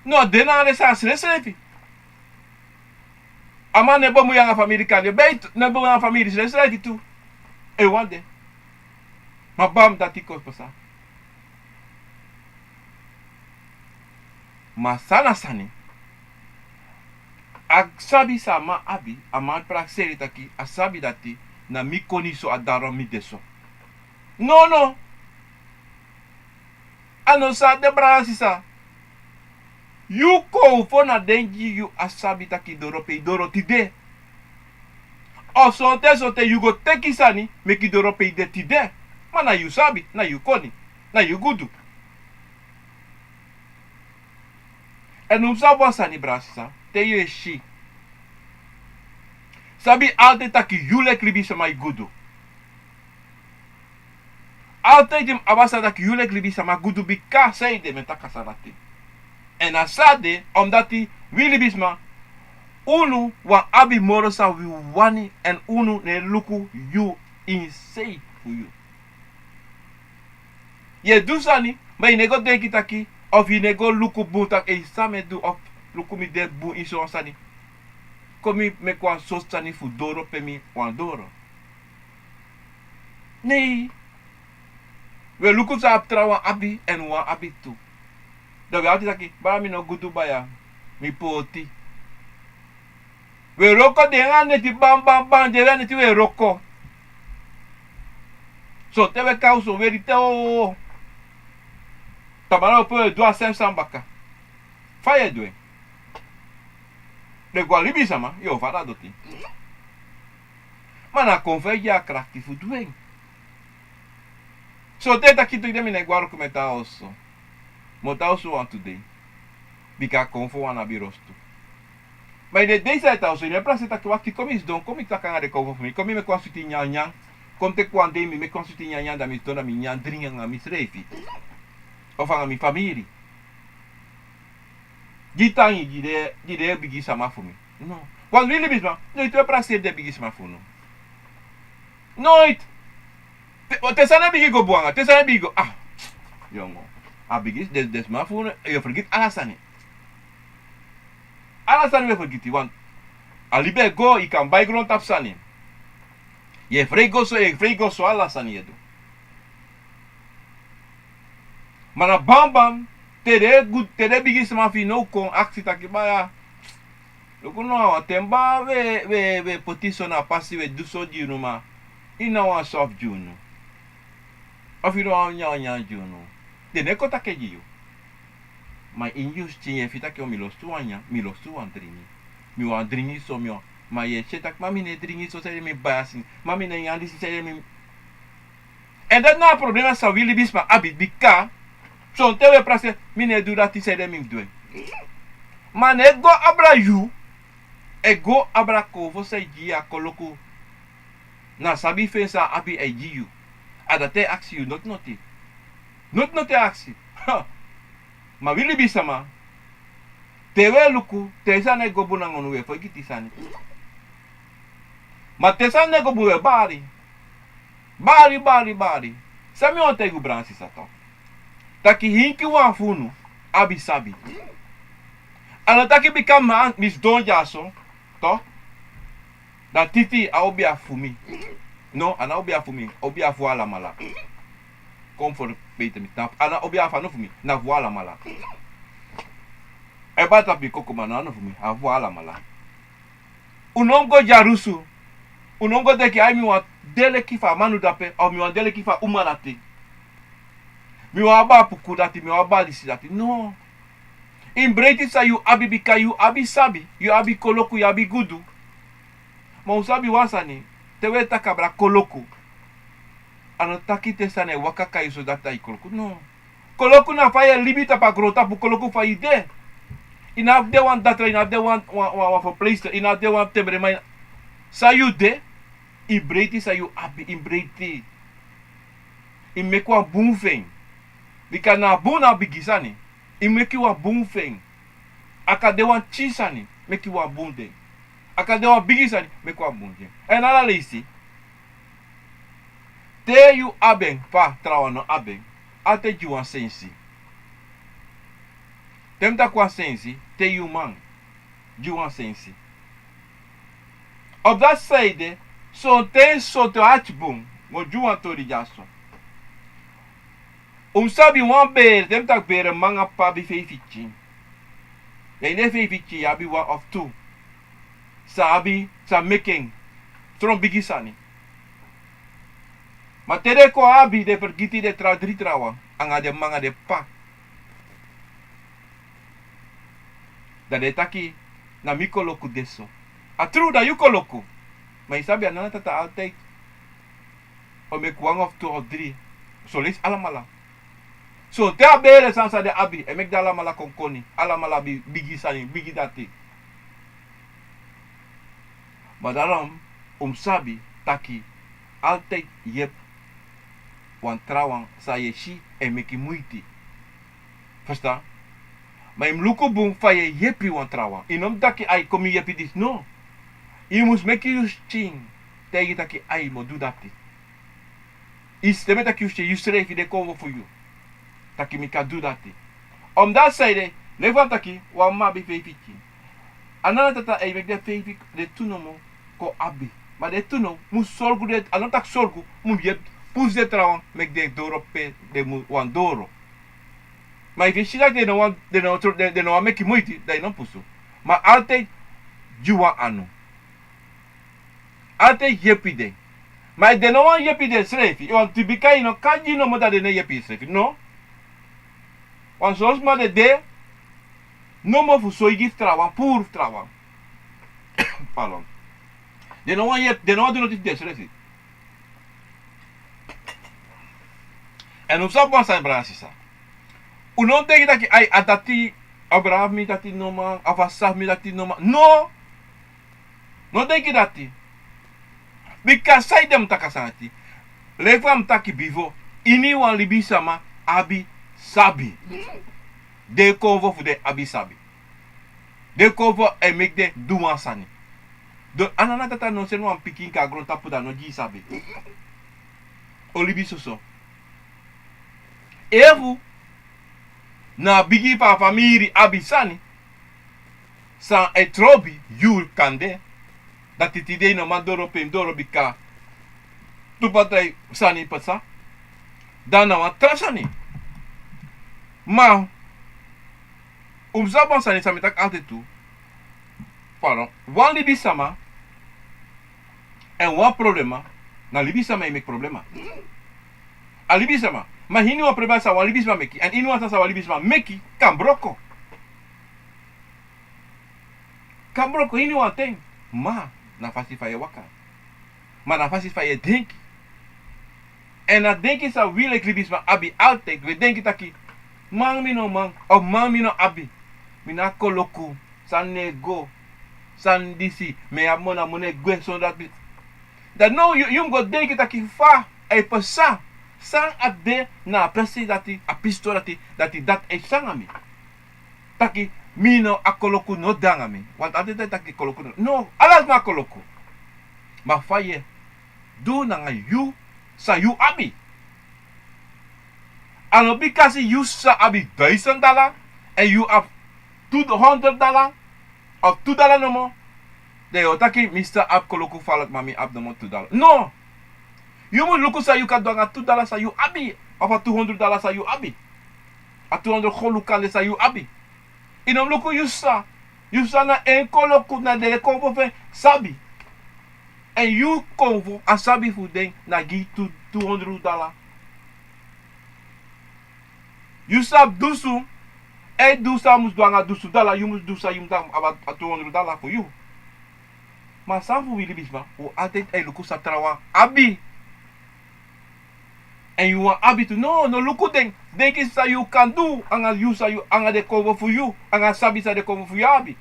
no, a de na a lesi a srefsrefi. A man no e bemui nanga famiri kande, beit, no e bemui nanga famiri, srefsrefi tu. En wan de. Ma bam, dati kon pasa. Ma san na sani. A sabi san a man abi, a man prakseri taki, a sabi dati, na mi koni so, a dati mi de so. No, no. A no so a de, brada sisa. Yu konfo na den gi yu a sabi taki doro pe yu doro tide. Of sonten sonten yu go teki sani meki doro pe yu de tide. Ma na yu sabi, na yu koni, na yu gudu. Èn un sabi wan sani, brada sisa, te yu e si. Sabi altijd taki yu leki libisma e gudu. Altijd yu mus abi a sani taki yu leki libisma gudu, bika sanede mi e taki a sani dati. Èn a sani de, omdati wi libisma, unu wani abi moro san wi wani, èn unu no e luku yu ini sei fu yu. Yu e du sani, ma yu no e go denki taki, of yu no e go luku bun taki, ei, san mi e du, of luku mi de bun ini so wan sani. Kon mi meki wan so sani fu doro pe mi wani doro. Nei. Wi e luku san a trawan abi èn wi abi tu. Dan wi e taki taki, baya, mi no gudu baya, mi poti. Wi e wroko den nanga neti, bam, bam, bam, den nanga neti wi e wroko. Sonten wi e kai oso, wi e dede o. Tamara opo wi e du a srefi sani baka. Fa yu e du en? Den go a libisma, yu o fadon a doti. Ma na konfo e gi a krakti fu du en. Sonten taki tu, mi no e go a wroko, mi e tan a oso. Mi o tan a oso wantu dei. Bika konfo wani abi rostu. Ma ini den dei san yu e tan a oso, yu no e prakseri taki, wakti, kon mi sidon, kon mi taki nanga den konfo fu mi, kon mi meki wan switi nyanyan. Kon mi teki wan dei, mi meki wan switi nyanyan, dan mi sidon, dan mi nyan dringi nanga misrefi. Of nanga mi famiri. Gi tangi gi den, gi den bigisma fu mi. No. Want wi libisma, noiti wi e prakseri den bigisma fu unu. Noiti. Te, te sani e bigin go bun nanga, te sani e bigin go, ah. Yongo. A bigis, den, den sma fu unu, yu e fergiti ala sani. Ala sani wi e fergiti, want a libi e go, yu kan bai grontapu sani. Yu e frei go so, yu e frei go so, ala sani yu e du. Ma na bambam, te den e gudu, te den bigisma fu yu no kon aksi taki, baya, luku no, a wan ten baka wi e, wi e, wi e poti so na pasi, wi e du so gi unu, ma yu no wani soft gi unu. Of yu no wani nyanyan gi unu. Den no e kon taki gi yu. Ma ini yu skin yu e firi taki, o, mi lostu wan nyan, mi lostu wan dringi. Mi wani dringi so, mi wani. Ma yu e si taki, ma mi no e dringi so, sanede mi e bai a sani. Ma mi no e nyan disi, sanede mi. Èn dati na a problema san wi libisma abi, bika sonten wi e prakseri, mi no e du dati, sanede mi mus du en. Ma a no e go abra yu, a e go abra konfo san e gi yu a koloku. Na sabi fu en san a abi a e gi yu. A dati a e aksi yu noti noti. Noti noti a e aksi. Ma wi libisama, te wi e luku, te sani e go bun nanga unu, wi e fergiti sani. Ma te sani no e go bun, wi e bari. Bari, bari, bari. San mi wani taigi un, brada, sisa, tok', taki hinkiwan fu unu abi sabi. A no taki bika mi sidon dyaso, tok', dan Titi a obia fu mi. No, a no obia fu mi, obia fu alamala. Kon fu beter mi tapu. A no obia fu, a no fu mi, na fu alamala. A e bari tapu mi koko, ma na fu mi, a fu alamala. Un no mus go dyarusu. Un no mus go denki, ai, mi wani de leki fa a man dati, of mi wani de leki fa a uma dati. Mi wani abi a puku dati, mi wani abi a disi dati. No. Yu mus breiti san yu abi, bika yu abi sabi, yu abi koloku, yu abi gudu. Ma un sabi wan sani, te wi e taki abra koloku, a no taki te sani e waka kon yu so dati na yu koloku. No. Koloku na fa yu e libi tapu a grontapu, koloku fa yu de. Yu no abi de wan datra, yu no abi de wan, wan, wan, wan verpleegster, yu no abi de wan tebreman. San yu de, yu mus breiti san yu abi, yu mus breiti. Yu mus meki wan bun fu en. Bika na a bun na a bigi sani. Yu mus meki wan bun fu en. A kan de wan pikin sani, meki wan bun de. A kan de wan bigi sani, meki wan bun de. Èn ala leisi, te yu abi en fa trawan no abi en, a te gi wan sensi. Te mi taki wan sensi, te yu man, gi wan sensi. Of dati saide, sonten, sonten ati bun, mi o gi wan tori dyaso. Un mus sabi wan bere, te mi taki bere, mama, p'pa abi feifi pikin. Dan ini den feifi pikin yu abi wan of tu san abi, san meki en tron bigi sani. Ma te den kon abi, den fergiti den tra, dri trawan, anga den mama, den p'pa. Dan den e taki, na mi koloku de so. A tru, na yu koloku. Ma yu sabi, a Nana Tata altijd o meki wan of tu of dri. Son leisi alamala. So te a bere sani san den abi, e meki den alamala kon koni. Alamala abi bigi sani, bigi dati. Ma daarom un mus sabi taki altijd yepi wan trawan san yu e si e meki muiti. Ferstan? Ma yu mus luku bun fa yu e yepi wan trawan. Yu no mus taki, ai, kon mi yepi disi. No. Yu mus meki yu skin taigi taki, ai, mi o du dati. Yu skin e taki, yu skin, yu srefi, den konfo fu yu, taki mi kan du dati. Omdat saide, leki fa mi taki, wan mama abi feifi pikin. A Nana Tata e meki den feifi, den tu nomo kon abi. Ma den tu no, mus sorgu den, a no taki sorgu, mus yepi, pusu den trawan, meki den doro pe den mus wani doro. Ma efu yu si taki den no wani, den no, den, den no wani meki muiti, dan yu no pusu. Ma altijd gi wan anu. Altijd yepi den. Ma efu den no wani yepi densrefi, yu wani taki bika yu no kan gi nomo, dan den no e yepi densrefi. No. Wan son sma de de nomo fu soigi fu trawan, puru fu trawan. Pardon. Den no wani yepi, den no wani du noti fu densrefi. Èn un sabi wan sani, brada, sisa. Un no denki taki, ai, a dati, a brada fu mi dati no man, a fasi fu mi dati no man. No! No denki dati. Bika saide mi taki a sani dati? Leki fa mi taki bifo, iniwan libisama abi sabi. Den konfo fu den abi sabi. Den konfo e meki den du wan sani. Dus a Nana Tata no seni wan pikin kon a grontapu dan a no gi yu sabi. O libi soso. Efu na a bigi fu a famiri abi sani san e trobi yu kande, dati tide yu no man doro pe yu mus doro, bika tu pati sani pasa. Dan na wan tra sani. Ma un mus sabi wan sani san mi taki altijd tu. Pardon. Wan libisama èn wan problema, na libisama e meki problema. A libisama. Ma iniwan problema san wan libisama meki, èn iniwan sani san wan libisama meki kan broko. Kan broko iniwan ten. Ma na fasi fa yu e waka. Ma na fasi fa yu e denki. Èn a denki san wi leki libisma abi altijd, wi e denki taki, man mi no man, of man mi no abi. Mi no abi koloku. San no e go, san disi, mi e abi moni, a moni e gwe sondro dati. Dan now yu, yu mus go denki taki fa a e pasa. San a de na a presi dati, a pisitori dati, dati dati e psa nanga mi. Taki mi no, a koloku no de nanga mi. Want a de taki koloku no, no, ala sma a koloku. Ma fa yu e du nanga yu san yu abi. A no bikasi yu sa abi duizend dala èn yu abi tu honderd dala of tu dala nomo, dan yu o taki mi sa abi koloku fu ala, ma mi abi nomo tu dala. No. Yu mus luku san yu kan du nanga tu dala san yu abi, of a tu honderd dala san yu abi. A tu honderd golu kande san yu abi. Yu no mus luku yu sa, yu sa na en koloku, na den e kon fu en sabi. Èn yu kon fu a sabi fu den na gi tu, tu honderd dala. Yu sabi dusun, e du san a mus du nanga dusun dala, yu mus du san yu mus du nanga a tu honderd dala fu yu. Ma san fu wi libisma, un altijd e luku san trawan abi. Èn yu wani abi tu. No, no luku den. Denki san yu kan du nanga yu, san yu, nanga den konfo fu yu, nanga a sabi san den konfo fu yu abi.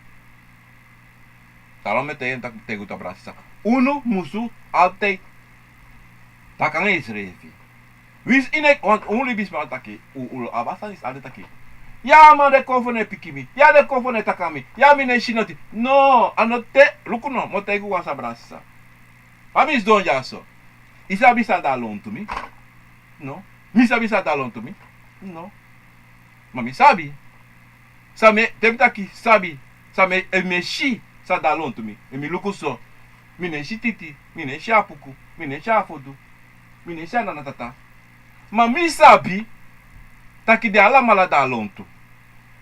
Daarom mi e taigi en taki, taigi un, brada, sisa. Unu musu altijd taki nanga yusrefi. Winsi yu no e, want un libisma taki, un, un abi a sani disi altijd taki: ya, ma den konfo no e piki mi. Ya, den konfo no e taki nanga mi. Ya, mi no e si noti. No, a no de. Luku no, mi o taigi un wan sani, brada, sisa. Fa mi sidon dyaso, yu sabi san de na lontu mi? No. Mi sabi san de na lontu mi? No. Ma mi sabi. San mi e, te mi taki sabi, san mi e, efu mi e si san de na lontu mi, efu mi luku so, mi no e si titi, mi no e si apuku, mi no e si afodu, mi no e si ananatata. Ma mi sabi taki den alamala de na lontu.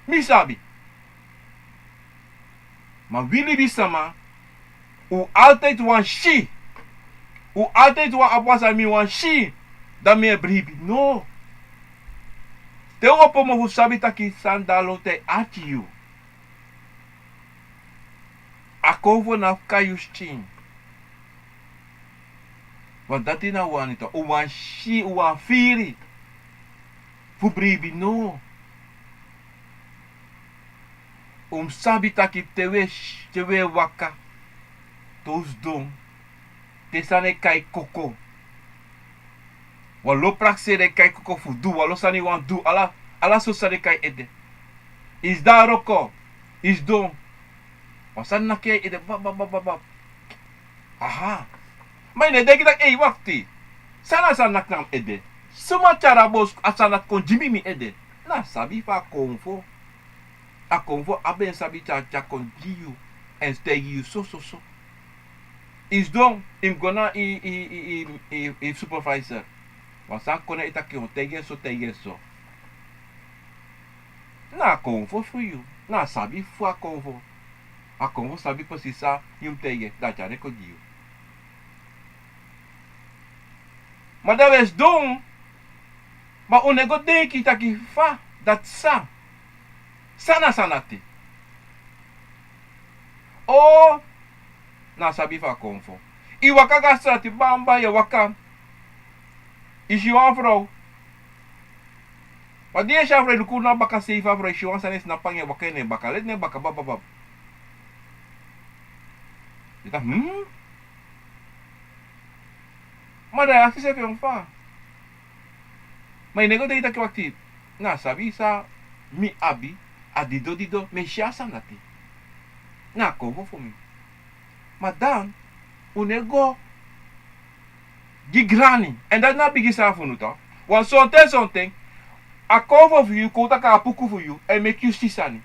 Mi sabi. Ma wi libisma, un altijd wani si. Un altijd wani abi wan sani, mi wani si, dan mi e bribi. No. Te un opo mofu, sabi taki san de na lontu e ati yu. A konfo no abi fu kai yu skin. Want dati na un wani, toch? Un wani si, un wani firi fu bribi, no. Un mus sabi taki te un e, te un e waka, te un sidon, te sani e kai koko, wan lo prakseri e kai koko fu du, wan lo sani wani du, ala, ala sortu sani e kai ede. Yu sidon na wroko, yu sidon, wan sani naki yu a ede, bab, bab, bab, bab. Aha. Ma yu no e denki taki, ei, wakti. San na a sani naki na mi ede? Suma tyari a boskopu, a sani naki kon gi mi, mi ede? Na sabi fu a konfo. A konfo abi en sabi tyari, tyari kon gi yu èn taigi yu so, so, so. Yu sidon, yu mus go na yu, yu, yu, yu, yu, yu supervisor. Wan sani kon na yu, taki yu o taigi en so, taigi en so. Na a konfo fu yu, na a sabi fu a konfo. A konfo sabi precies san yu mus taigi en, dan a tyari en kon gi yu. Ma dan un e sidon, ma un no e go denki taki fa dati sa. San na a sani dati? O, na a sabi fu a konfo. Yu waka go na strati, bamba, yu e waka. Yu si wan frow. Ma di yu e si a frow, yu luku na baka sei fu a frow, yu si wan sani e snapu anga en baka, ini en baka, leti na en baka, bab, bab, bab. Yu taki, hmm? Ma dan yu e aksi yusrefi fa. Ma yu no e go denki taki, wakti, na a sabi san mi abi, a dido dido, mi e si a sani dati. Na a konfo fu mi. Ma dan un no e go gi grani. Èn dati na a bigi sani fu unu, toch. Wan sonten sonten, a konfo fu yu kon taki a apuku fu yu, èn meki yu si sani.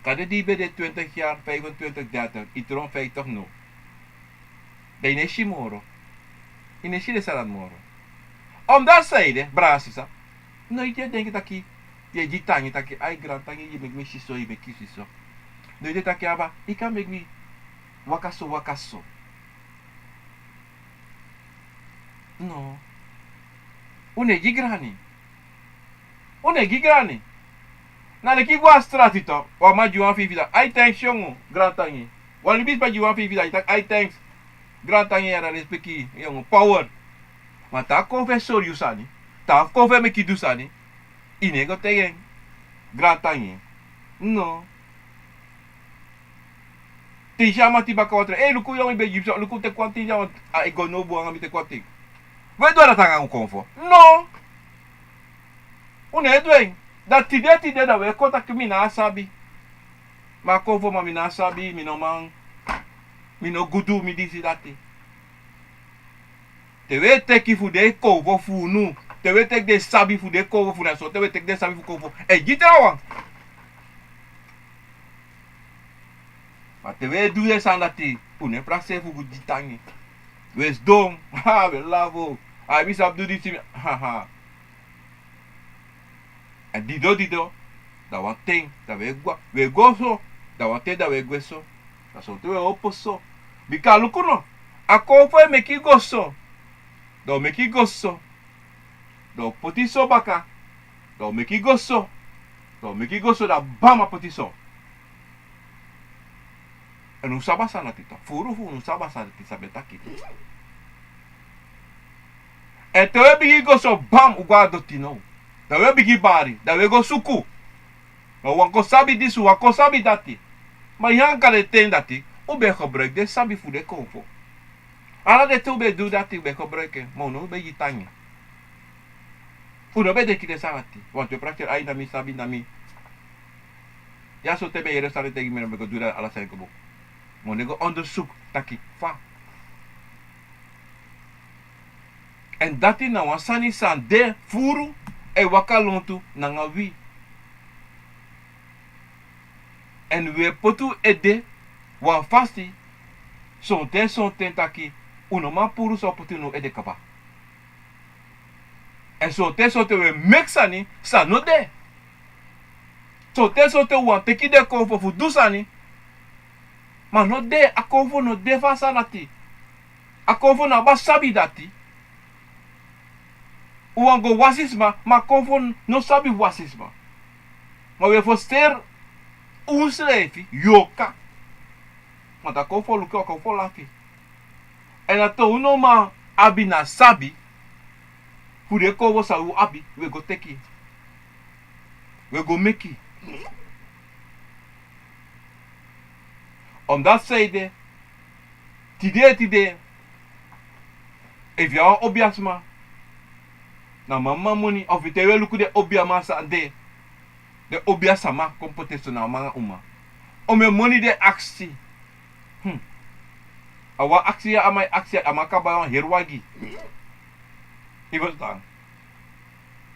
Kande di yu ben de twintig yari, vijfentwintig, dertig, yu tron vijftig now. Dan yu no e si moro. Yu no e si den sani dati moro. Omdati san ede, brada, sisa, noiti yu e denki taki, yu e gi tangi taki, ai, grantangi, yu meki mi si so, yu meki yu si so. Noiti yu e taki, aba, yu kan meki mi waka so, waka so. No. Un no e gi grani. Un no e gi grani. Na leki yu go na strati, toch, wan man gi wan feifi dala, ai, thanks, yongu, grantangi. Wan libisma gi wan feifi dala, yu taki, ai, thanks, grantangi, yara, respeki, yongu, power. Ma te a konfo e sori yu sani, te a konfo e meki yu du sani, yu no e go taigi en grantangi. No. Tin syan mati baka wan tra. Ei, luku yu, mi ben gi yu so, luku, teki wan tin syan, a e go now bun nanga mi, teki wan tin. We du a dati nanga un konfo? No. Un no e du en. Da tide tide da we kon taki mi no sabi. Ma konfo, ma mi no sabi, mi no man. Mi no gudu, mi disi dati. Te we teki fu den konfo fu unu, te we teki den sabi fu den konfo fu unu, so te we teki den sabi fu konfo e gi trawan. Ma te we du den sani dati, un no e prakseri fu gi tangi. We sidon, ha, we lafu. Ai, mi sabi du disi, mi, ha, ha. A dido dido, da wan ten da we gwa, we go so, da wan ten da we gwe so. Da sonten we opo so. Bika luku no, a konfo e meki go so, da o meki go so, da o poti so baka, da o meki go so, da o meki go so, da bam, a poti so. Èn un sabi a sani dati tu. Furu fu unu sabi a sani dati san mi e taki. Èn te we bigin go so, bam, un go na doti now. Da we bigin bari, da we go suku. Ma wan kon sabi disi, wan kon sabi dati. Ma yu anga den ten dati, un ben gebruiki den sabi fu den konfo. Ala den ten un ben du dati, un ben gebruiki en, ma un no ben gi tangi. Un no ben denki den sani dati. Wantu e prakseri, ai, na mi sabi, na mi. Ya so te mi e yere sani, te gi mi, mi go du dati, ala sani go bun. Ma un no go ondersuku taki fa. Èn dati na wan sani san de furu e waka lontu nanga wi. Èn wi e poti un ede wan fasi, sonten sonten taki un no man puru san o poti na un ede kaba. Èn sonten sonten wi e meki sani san no de. Sonten sonten un wani teki den konfo fu du sani, ma no de, a konfo no de fu a sani dati. A konfo no abi a sabi dati. Un wani go wasi sma, ma a konfo no sabi wasi sma. Ma wi e frusteri unsrefi, yoka. Ma te a konfo luku, a konfo lafi. Èn a te un no man abi na sabi fu den konfo san un abi, wi e go teki, wi e go meki. Omdati san ede, tide tide, efu yu na wan obiasma, na mama moni, efu te wi e luku den obiaman san de, den obiasma kon poti en so na a man nanga uma. Omeni moni den e aksi. Hmm. A wan aksi ya a man e aksi, a man kan bai wan heri wagi. Yu e ferstan?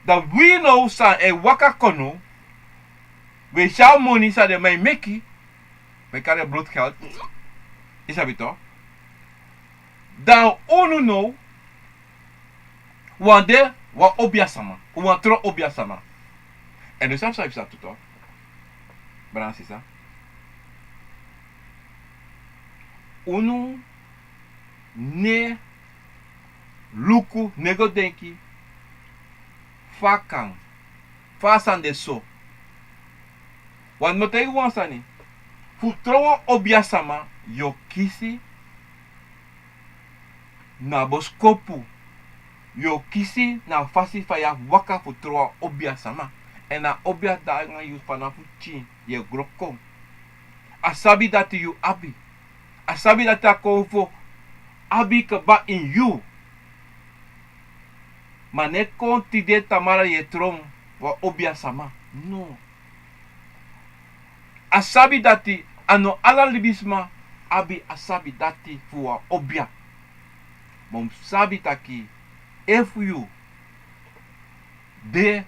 Da wi now san e waka kon now, wi e si a moni san den man e meki, wi e kari en bloedgeld. Yu sabi tok? Da unu now, wan de wan obiasma, wan tron obiasma. Èn un sabi san yu sa tu tok, brada nanga sisa. Unu no e luku, no e go denki fa a kan, fa a sani de so. Want mi o taigi wan sani. Fu tron wan obiasma, yu o kisi na boskopu. Yu o kisi na a fasi fa yu abi waka fu tron wan obiasma. Èn a obia de nanga yu fanafu pikin, yu e gro kon. A sabi dati yu abi. A sabi dati a konfo abi kaba ini yu. Ma no e kon tide tamara yu e tron wan obiasma. No. A sabi dati, a no ala libisma abi a sabi dati fu wan obia. Ma un mus sabi taki, efu yu de,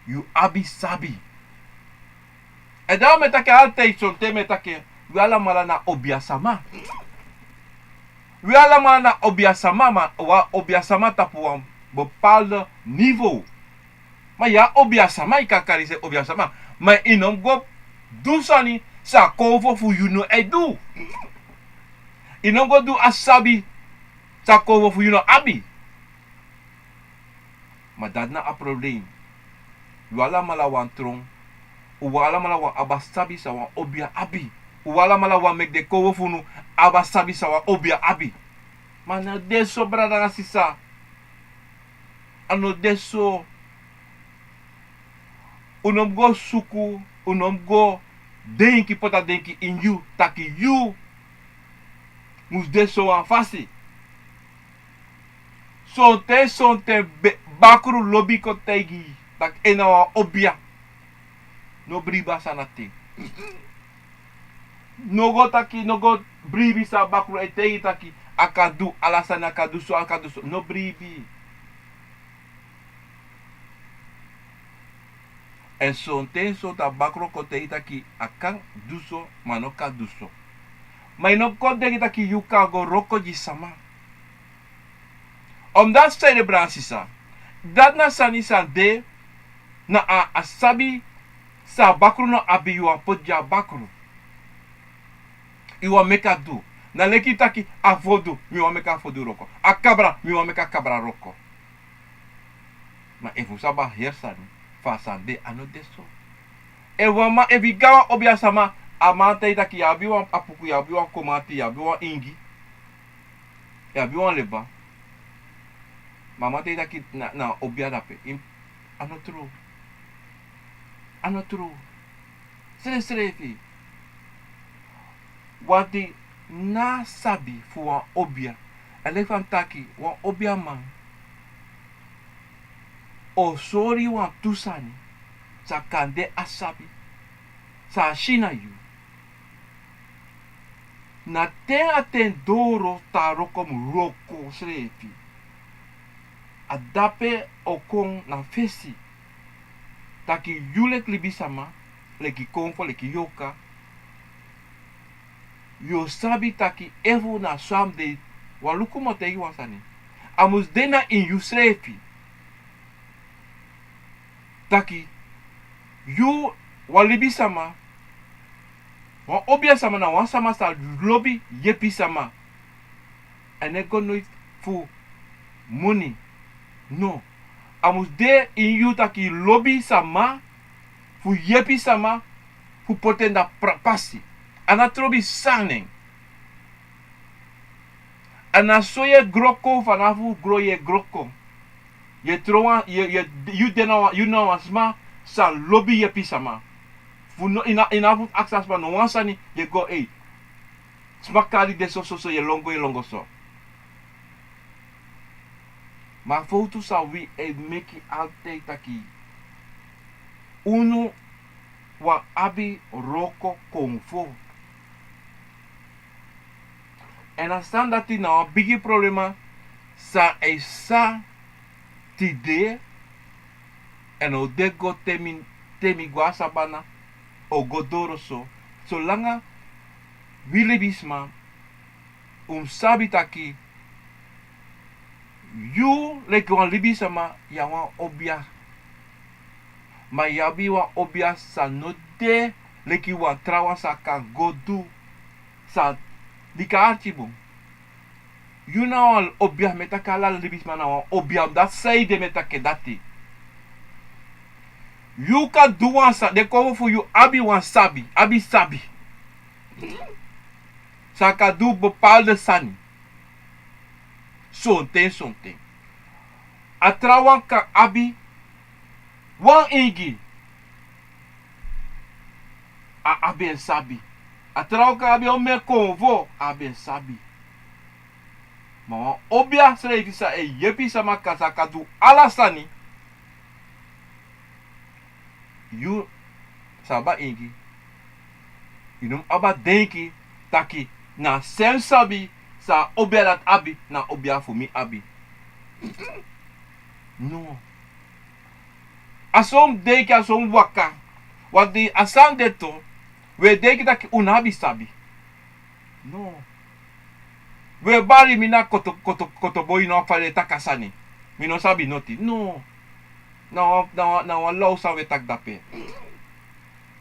yu abi sabi. Èn dan mi e taki altijd, sonten mi e taki, wi alamala na obiasma. Wi alamala na obiasma, ma wan obiasma tapu wan bepaalde niveau. Ma yu a obiasma, yu kan kari yu srefi obiasma. Ma yu no mus go du sani san a konfo fu yu no e du. Yu no mus go du a sabi san a konfo fu yu no abi. Ma dati na a problem. Wi alamala wani tron. Wi alamala wani abi a sabi san wan obia abi. Wi alamala wani meki den konfo fu unu abi a sabi san wan obia abi. Ma a no de so, brada nanga sisa. A no de so. Un no mus go suku, un no mus go denki, poti a denki ini yu taki yu mus de sowan fasi. Sonten sonten bakru lobi kon taigi yu taki en na wan obia. No bribi a sani dati. No go taki, no go bribi san bakru e taigi taki a kan du ala sani, a kan du so, a kan du so. No bribi. Èn sonten sonten a bakru o kon taigi taki a kan du so, ma a no kan du so. Ma yu no kon denki taki yu kan go wroko gi sama. Omdati san ede, brada nanga sisa, dati na sani san de na a, a sabi san a bakru no abi, yu wani poti gi a bakru. Yu wani meki a du. Na leki yu taki a fodu, mi wani meki a fodu wroko. A kabra, mi wani meki a kabra wroko. Ma efu un sabi a heri sani, fa a sani de, a no de so. Efu wan man, efu yu go na wan obia sama, a man taigi taki yu abi wan apuku, yu abi wan komati, yu abi wan ingi, yu abi wan leba. Ma a man taigi taki na, na obia dape. A no tru. A no tru. Srefsrefi. Wan di na sabi fu wan obia. A leki fa mi taki, wan obiaman o sori yu wantu sani san kan de a sabi, san a si na yu. Na te a ten doro tan wroko mu wroko srefi. A dape o kon na fesi. Taki yu leki libisama, leki konfo, leki yorka, yu o sabi taki efu na so a mus de. Wan luku, mi o taigi wan sani. A mus de na ini yusrefi. Taki yu, wan libisama, wan obiasama na wan sama san lobi yepi sama. A no e go noiti fu moni. No. A mus de ini yu taki yu lobi sama, fu yepi sama, fu poti en na pra-, pasi. A no trobi sani. A na so yu e gro kon, fanafu gro yu e gro kon. Yu e tron wan, yu e, yu e, yu de na wan, yu na wan sma san lobi yepi sama. Fu no, yu no, yu no abi fu aksi a sma no wan sani, yu e go, ei, sma kari de so, so, so, yu e lon go, yu e lon go so. Ma a fowtu san wi e meki altijd taki unu wani abi wroko konfo. Èn a sani dati na wan bigi problema san e psa tide. Èn o de go te mi, te mi go a sabana, o go doro so. Solanga wi libisma, un mus sabi taki yu leki wan libisama, yu na wan obia. Ma yu abi wan obia san no de leki wan trawan san kan go du san bika arki bun. Yu na wan obia, mi e taki ala libisma na wan obia, dati san ede mi e taki dati. Yu kan du wan sani, den konfo fu yu abi wan sabi, abi sabi san kan du bepaalde sani. Sonten, sonten a trawan kan abi wan ingi, a abi en sabi. A trawan kan abi omen konfo, a abi en sabi. Ma wan obia srefi san e yepi sama, kan, san kan du ala sani. Yu san abi a ingi, yu no mus abi a denki taki na a sem sabi san a obia dati abi, na a obia fu mi abi. No. A so un mus denki, a so un mus waka. Wanti a sani de tu, wi e denki taki un no abi sabi. No. Wi e bari mi na koto, koto, kotoboi, no, fa den e taki a sani. Mi no sabi noti. No. Na wan, na wan, na wan law sani wi e taki dape.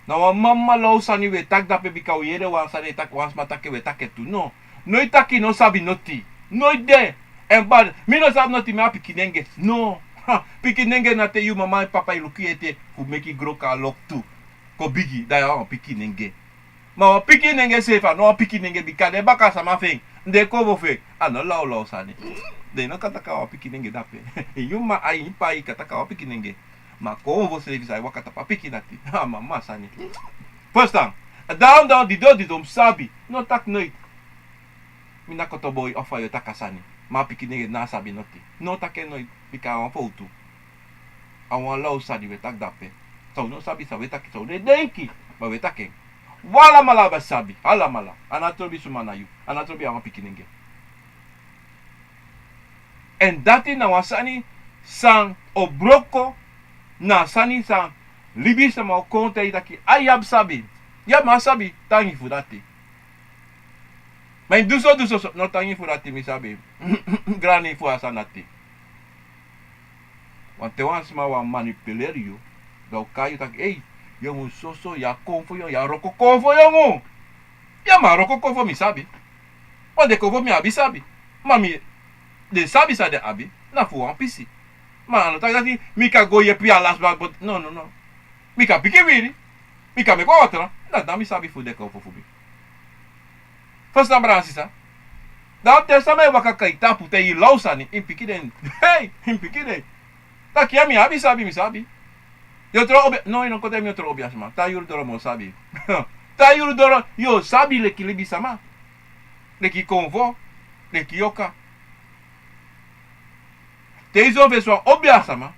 Na wan mama law sani wi e taki dape, bika wi yere wan sani e taki, wan sma taki, wi e taki tu. No. Noiti taki yu no sabi noti. Noiti de. Èn bari mi no sabi noti, mi a pikinenge. No. Ha, pikinenge na te yu mama èn papa e luku yu ete fu meki gro kon a loktu, kon bigi, dan yu a wan pikinenge. Ma wan pikinenge seefi a no wan pikinenge, bika den baka sama fu en, den konfo fu en, a no lawlaw sani. Den no kan taki a wan pikinenge dape. Yu mama, a yu p'pa, yu kan taki a wan pikinenge. Ma konfo seefi san e waka tapu a pikin dati, a mama sani. Fusutan? Dawon dawon, didon didon, mi sabi. No taki noiti. Mi na kotoboi of a yu o taki a sani. Ma a pikin nenge no sabi noti. No taki en noiti. Bika a wan fowtu. A wan law sani wi e taki dape. San un no sabi, san wi e taki, san un no e denki, ma wi e taki en. Wi alamala abi a sabi, alamala. A no trobi suma na yu. A no trobi a wan pikin nenge. Èn dati na wan sani san o broko, na sani san libisama o kon taigi taki, ai, yu abi sabi. Yu abi sabi, tangi fu dati. Ma yu du so, du so, so, no tangi fu dati, mi sabi. Grani fu a sani dati. Wan te wan sma wani manipuleri yu, dan o kai yu taki, ei, yongu soso, yu a konfo yongu, yu a wroko konfo yongu. Yu a man wroko konfo, mi sabi. Wan de konfo mi abi sabi. Ma mi, den sabi san den abi, na fu wan pisi. Ma a no taki dati mi kan go yepi ala sma, but no, no, no. Mi kan piki wiri. Mi kan meki wan tra. Na dan mi sabi fu den konfo fu mi. Fustan, brada, sisa. Dan te sama e waka kon na yu tapu, te yu law sani, yu piki den. Hei, yu piki den. Taki ya mi abi sabi, mi sabi. Yu o tron obi, no, yu no kon taigi mi yu o tron obiasma. Te a yuru doro mi o sabi. Te a yuru doro yu o sabi leki libisama. Leki konfo, leki yoka. Te yu so fesi wan obiasama,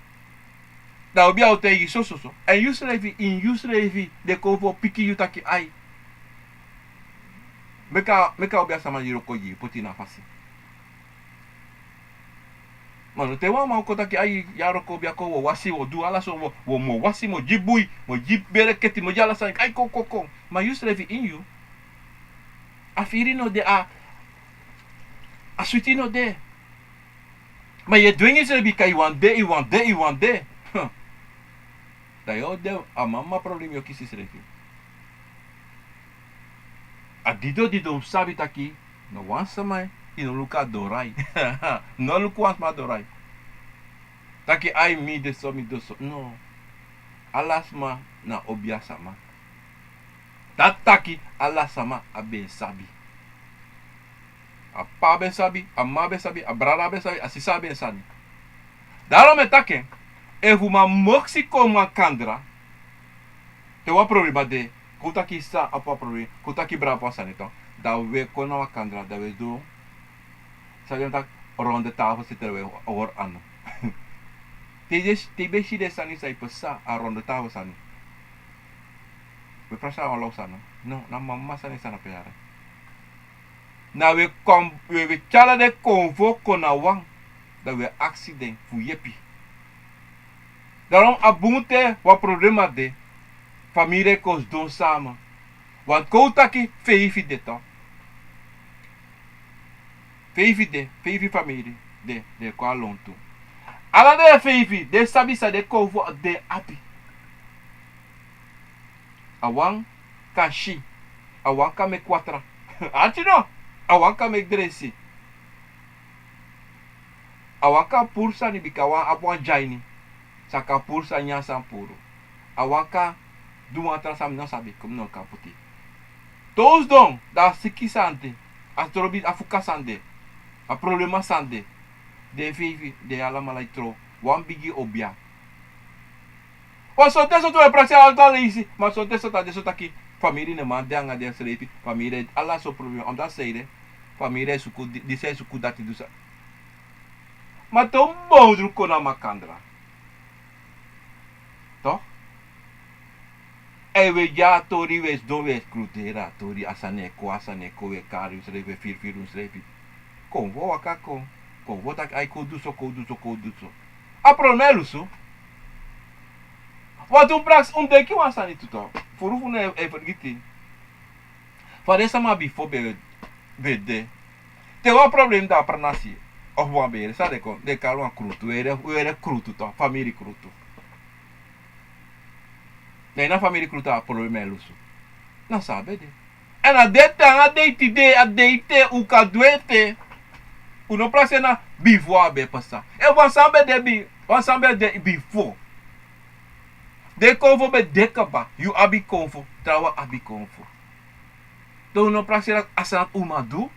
dan obia o taigi yu sososo. Èn yusrefi, ini yusrefi, den konfo o piki yu taki ai. Meki a, meki a obiasama yu wroko gi yu, poti yu na fasi. Ma no te wan man o kon taki ai, yu a wroko obia, kon wi o wasi, wi o du ala so, wi o, wi o, mi o wasi, mi o gi bui, mi o gi bereketi, mi o gi ala sani, ai, kon, kon, kon. Ma yusrefi ini yu, a firi no de, a, a switi no de. Ma yu e dwengi yusrefi bika yu wani de, yu wani de, yu wani de. Hm. Dan yu o de a mama problem, yu o kisi yusrefi. A didon didon, un sabi taki, no wan sma, yu no luku a dorai. No luku wan sma dorai. Taki ai, mi de so, mi de so. No. Ala sma na obiasama. Dati taki ala sama abi en sabi. A p'pa abi en sabi, a m'ma abi en sabi, a brada abi en sabi, a sisa abi en sani. Daarom mi e taki en, efu un man moksi kon makandra, te wan problema de, kon taki sisa abi wan problema, kon taki brada abi wan sani, toch. Dan un e kon na makandra, dan un e du san den e taki ronde tafel zitten, un e hori anu. Te yu de, te yu ben si den sani san e pasa a ronde tafel sani. Un e prakseri a wan law sani. No, na mama sani san na pe yara. Na un e kon, un e, un e tyari ala den konfo kon na wan. Dan un e aksi den fu yepi. Daarom a bun te wan problema de, famiri e kon sidon sama. Want kon un taki feifi de, toch. Feifi de, feifi famiri de, den e kon na lontu. Ala den feifi, den sabi san den konfo de abi. A wan kan si, a wan kan meki watra. Arki no, a wan kan meki dresi. A wan kan puru sani, bika a wan abi wan dyaini. San kan puru sani, nyan san puru. A wan kan du wan tra san mi no sabi, kon mi no kan poti. Te un sidon, dan a siki sani de, a trobi, a fuka sani de, a problema sani de. Den feifi, den alamala e tron wan bigi obia. Wan sonten sortu e prakseri ala leisi, ma sonten sortu a de so taki famiri no man de nanga densrefi, famiri e ala sortu problema, omdat san ede, famiri e suku di, disi e suku dati, du san. Ma te un bowdru kon na makandra, toch? Èn un e gi a tori, un e sidon, un e kruderi a tori, a sani e kon, a sani e kon, un e kari unsrefi, un e firifiri unsrefi. Konfo waka kon, konfo taki ai, kon du so, kon du so, kon du so. A problema e lusu. Want un prakseri, un denki wan sani tu, toch. Furu fu unu e, e fergiti. Fa den sama bifo ben, ben de. Te wan problem de a pranasi, of wan bere, san den kon, den kari wan krutu, were, were krutu, toch, famiri krutu. Na ini a famiri krutu a problema e lusu. Na so a ben de. Èn a de te, a de tide, a de te, un kan du ete. Un no prakseri na bifo a ben pasa. Efu wan sani ben de bi, wan sani ben de bifo. Den konfo ben de kaba, yu abi konfo, trawan abi konfo. Dan un no prakseri a sani dati un man du.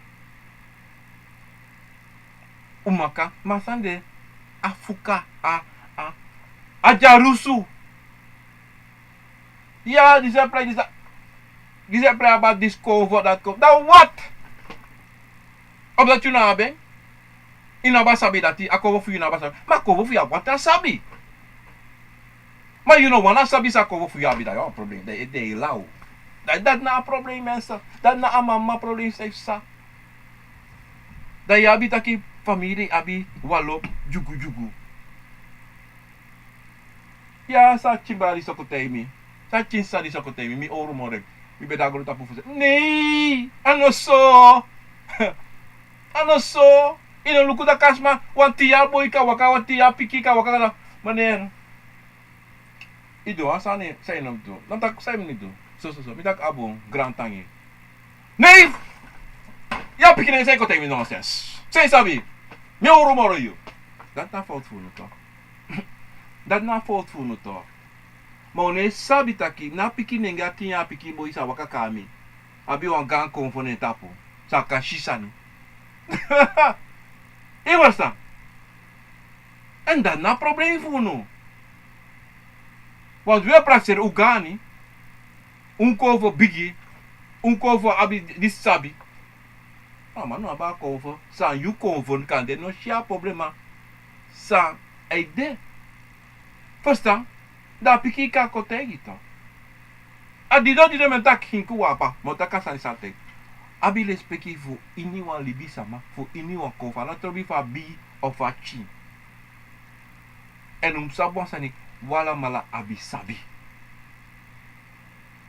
Un man kan, ma san de, a fuka, a, a, a dyarusu. Ya, disi e prakseri disi. Gi se prebra disi konfo dati konfo. Dan wat? Of dati yu no abi en? Yu no abi a sabi dati, a konfo fu yu no abi a sabi. Ma a konfo fu yu abi wanten a sabi. Ma yu no wani a sabi san a konfo fu yu abi, dan yu abi a problem. Dan yu e law. Dan dati na a problem, mensen. Dati na a mama problem srefi sa. Dan yu abi taki famiri abi walo dyugudyugu. Ya, san a pikin bari so kon taigi mi. San a pikin sisa disi so kon taigi mi, mi owru moro en. Mi ben de na grontapu fu se. Nei, a no so. A no so. Yu no luku taki a sma, wan tin yari boi kan waka, wan tin yari pikin kan waka, kan na. Meneer, yu du wan sani san yu no mus du. Dan mi taki san yu mus du. So, so, so. Mi taki a bun, grantangi. Nei! Yu a pikin, san yu kon taigi mi nonsens? San yu sabi? Mi owru moro yu. Dati na fowtu fu unu toch. Dati na fowtu fu unu toch. Ma unu e sabi taki na a pikin nenge, a tin yari pikin boi sa waka kon na mi, abi wan gaan konfo na en tapu, sa kan si sani. Yu e ferstan? Èn dati na a problem fu unu. Want wi e prakseri un gaani. Un konfo bigi. Un konfo abi disi sabi. A man no abi a konfo. San yu konfo kande no si a problema san a e de. Ferstan? Dan a pikin kan kon taigi yu toch. A didon didon mi e taki, yu kon waka, mi o taki a sani san a taigi. Abi lespeki fu iniwan libisama, fu iniwan konfo, a no trobi fu a bigi of a pikin. Èn un mus sabi wan sani, un alamala abi sabi.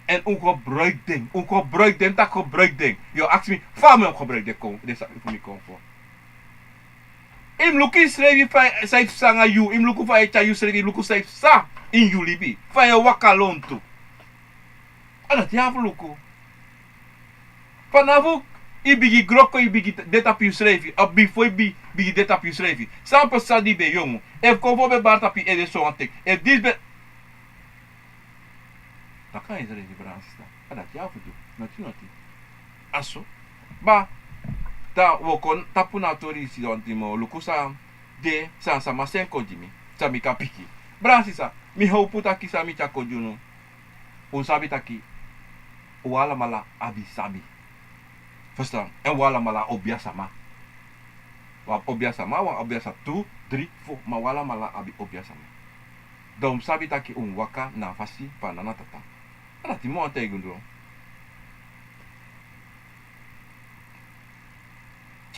Èn un gebruik den, un gebruik den, taki gebruik den. Yu o aksi mi, fa mi o gebruik den kon, den sabi fu mi konfo? Yu mus luku yusrefi fa, san e psa nanga yu, yu mus luku fa yu e tyari yusrefi, yu mus luku san e psa ini yu libi. Fa yu e waka lontu. A dati yu abi fu luku. Fa na fu yu bigin gro kon yu bigin de tapu yusrefi, a bifo yu bi-, bigin de tapu yusrefi. San psa di yu ben yongu? Efu konfo ben bari tapu yu ede so wan ten. Efu disi ben Taki na yusrefi, brada, sisa. A dati yu abi fu du. Noti noti. A so. Ma dan wi o kon tapu na a tori sidon, dan mi o luku san de, san sama seni kon gi mi, san mi kan piki. Brada, sisa, mi howpu taki san mi tyari kon gi unu, un sabi taki un alamala abi sabi. Ferstan? Èn un alamala obiasama. Wan obiasama, wan obiasama, tu, dri, fo, ma un alamala abi obiasama. Dan un mus sabi taki un waka na a fasi fu a Nana Tata. A dati mi wani taigi unu.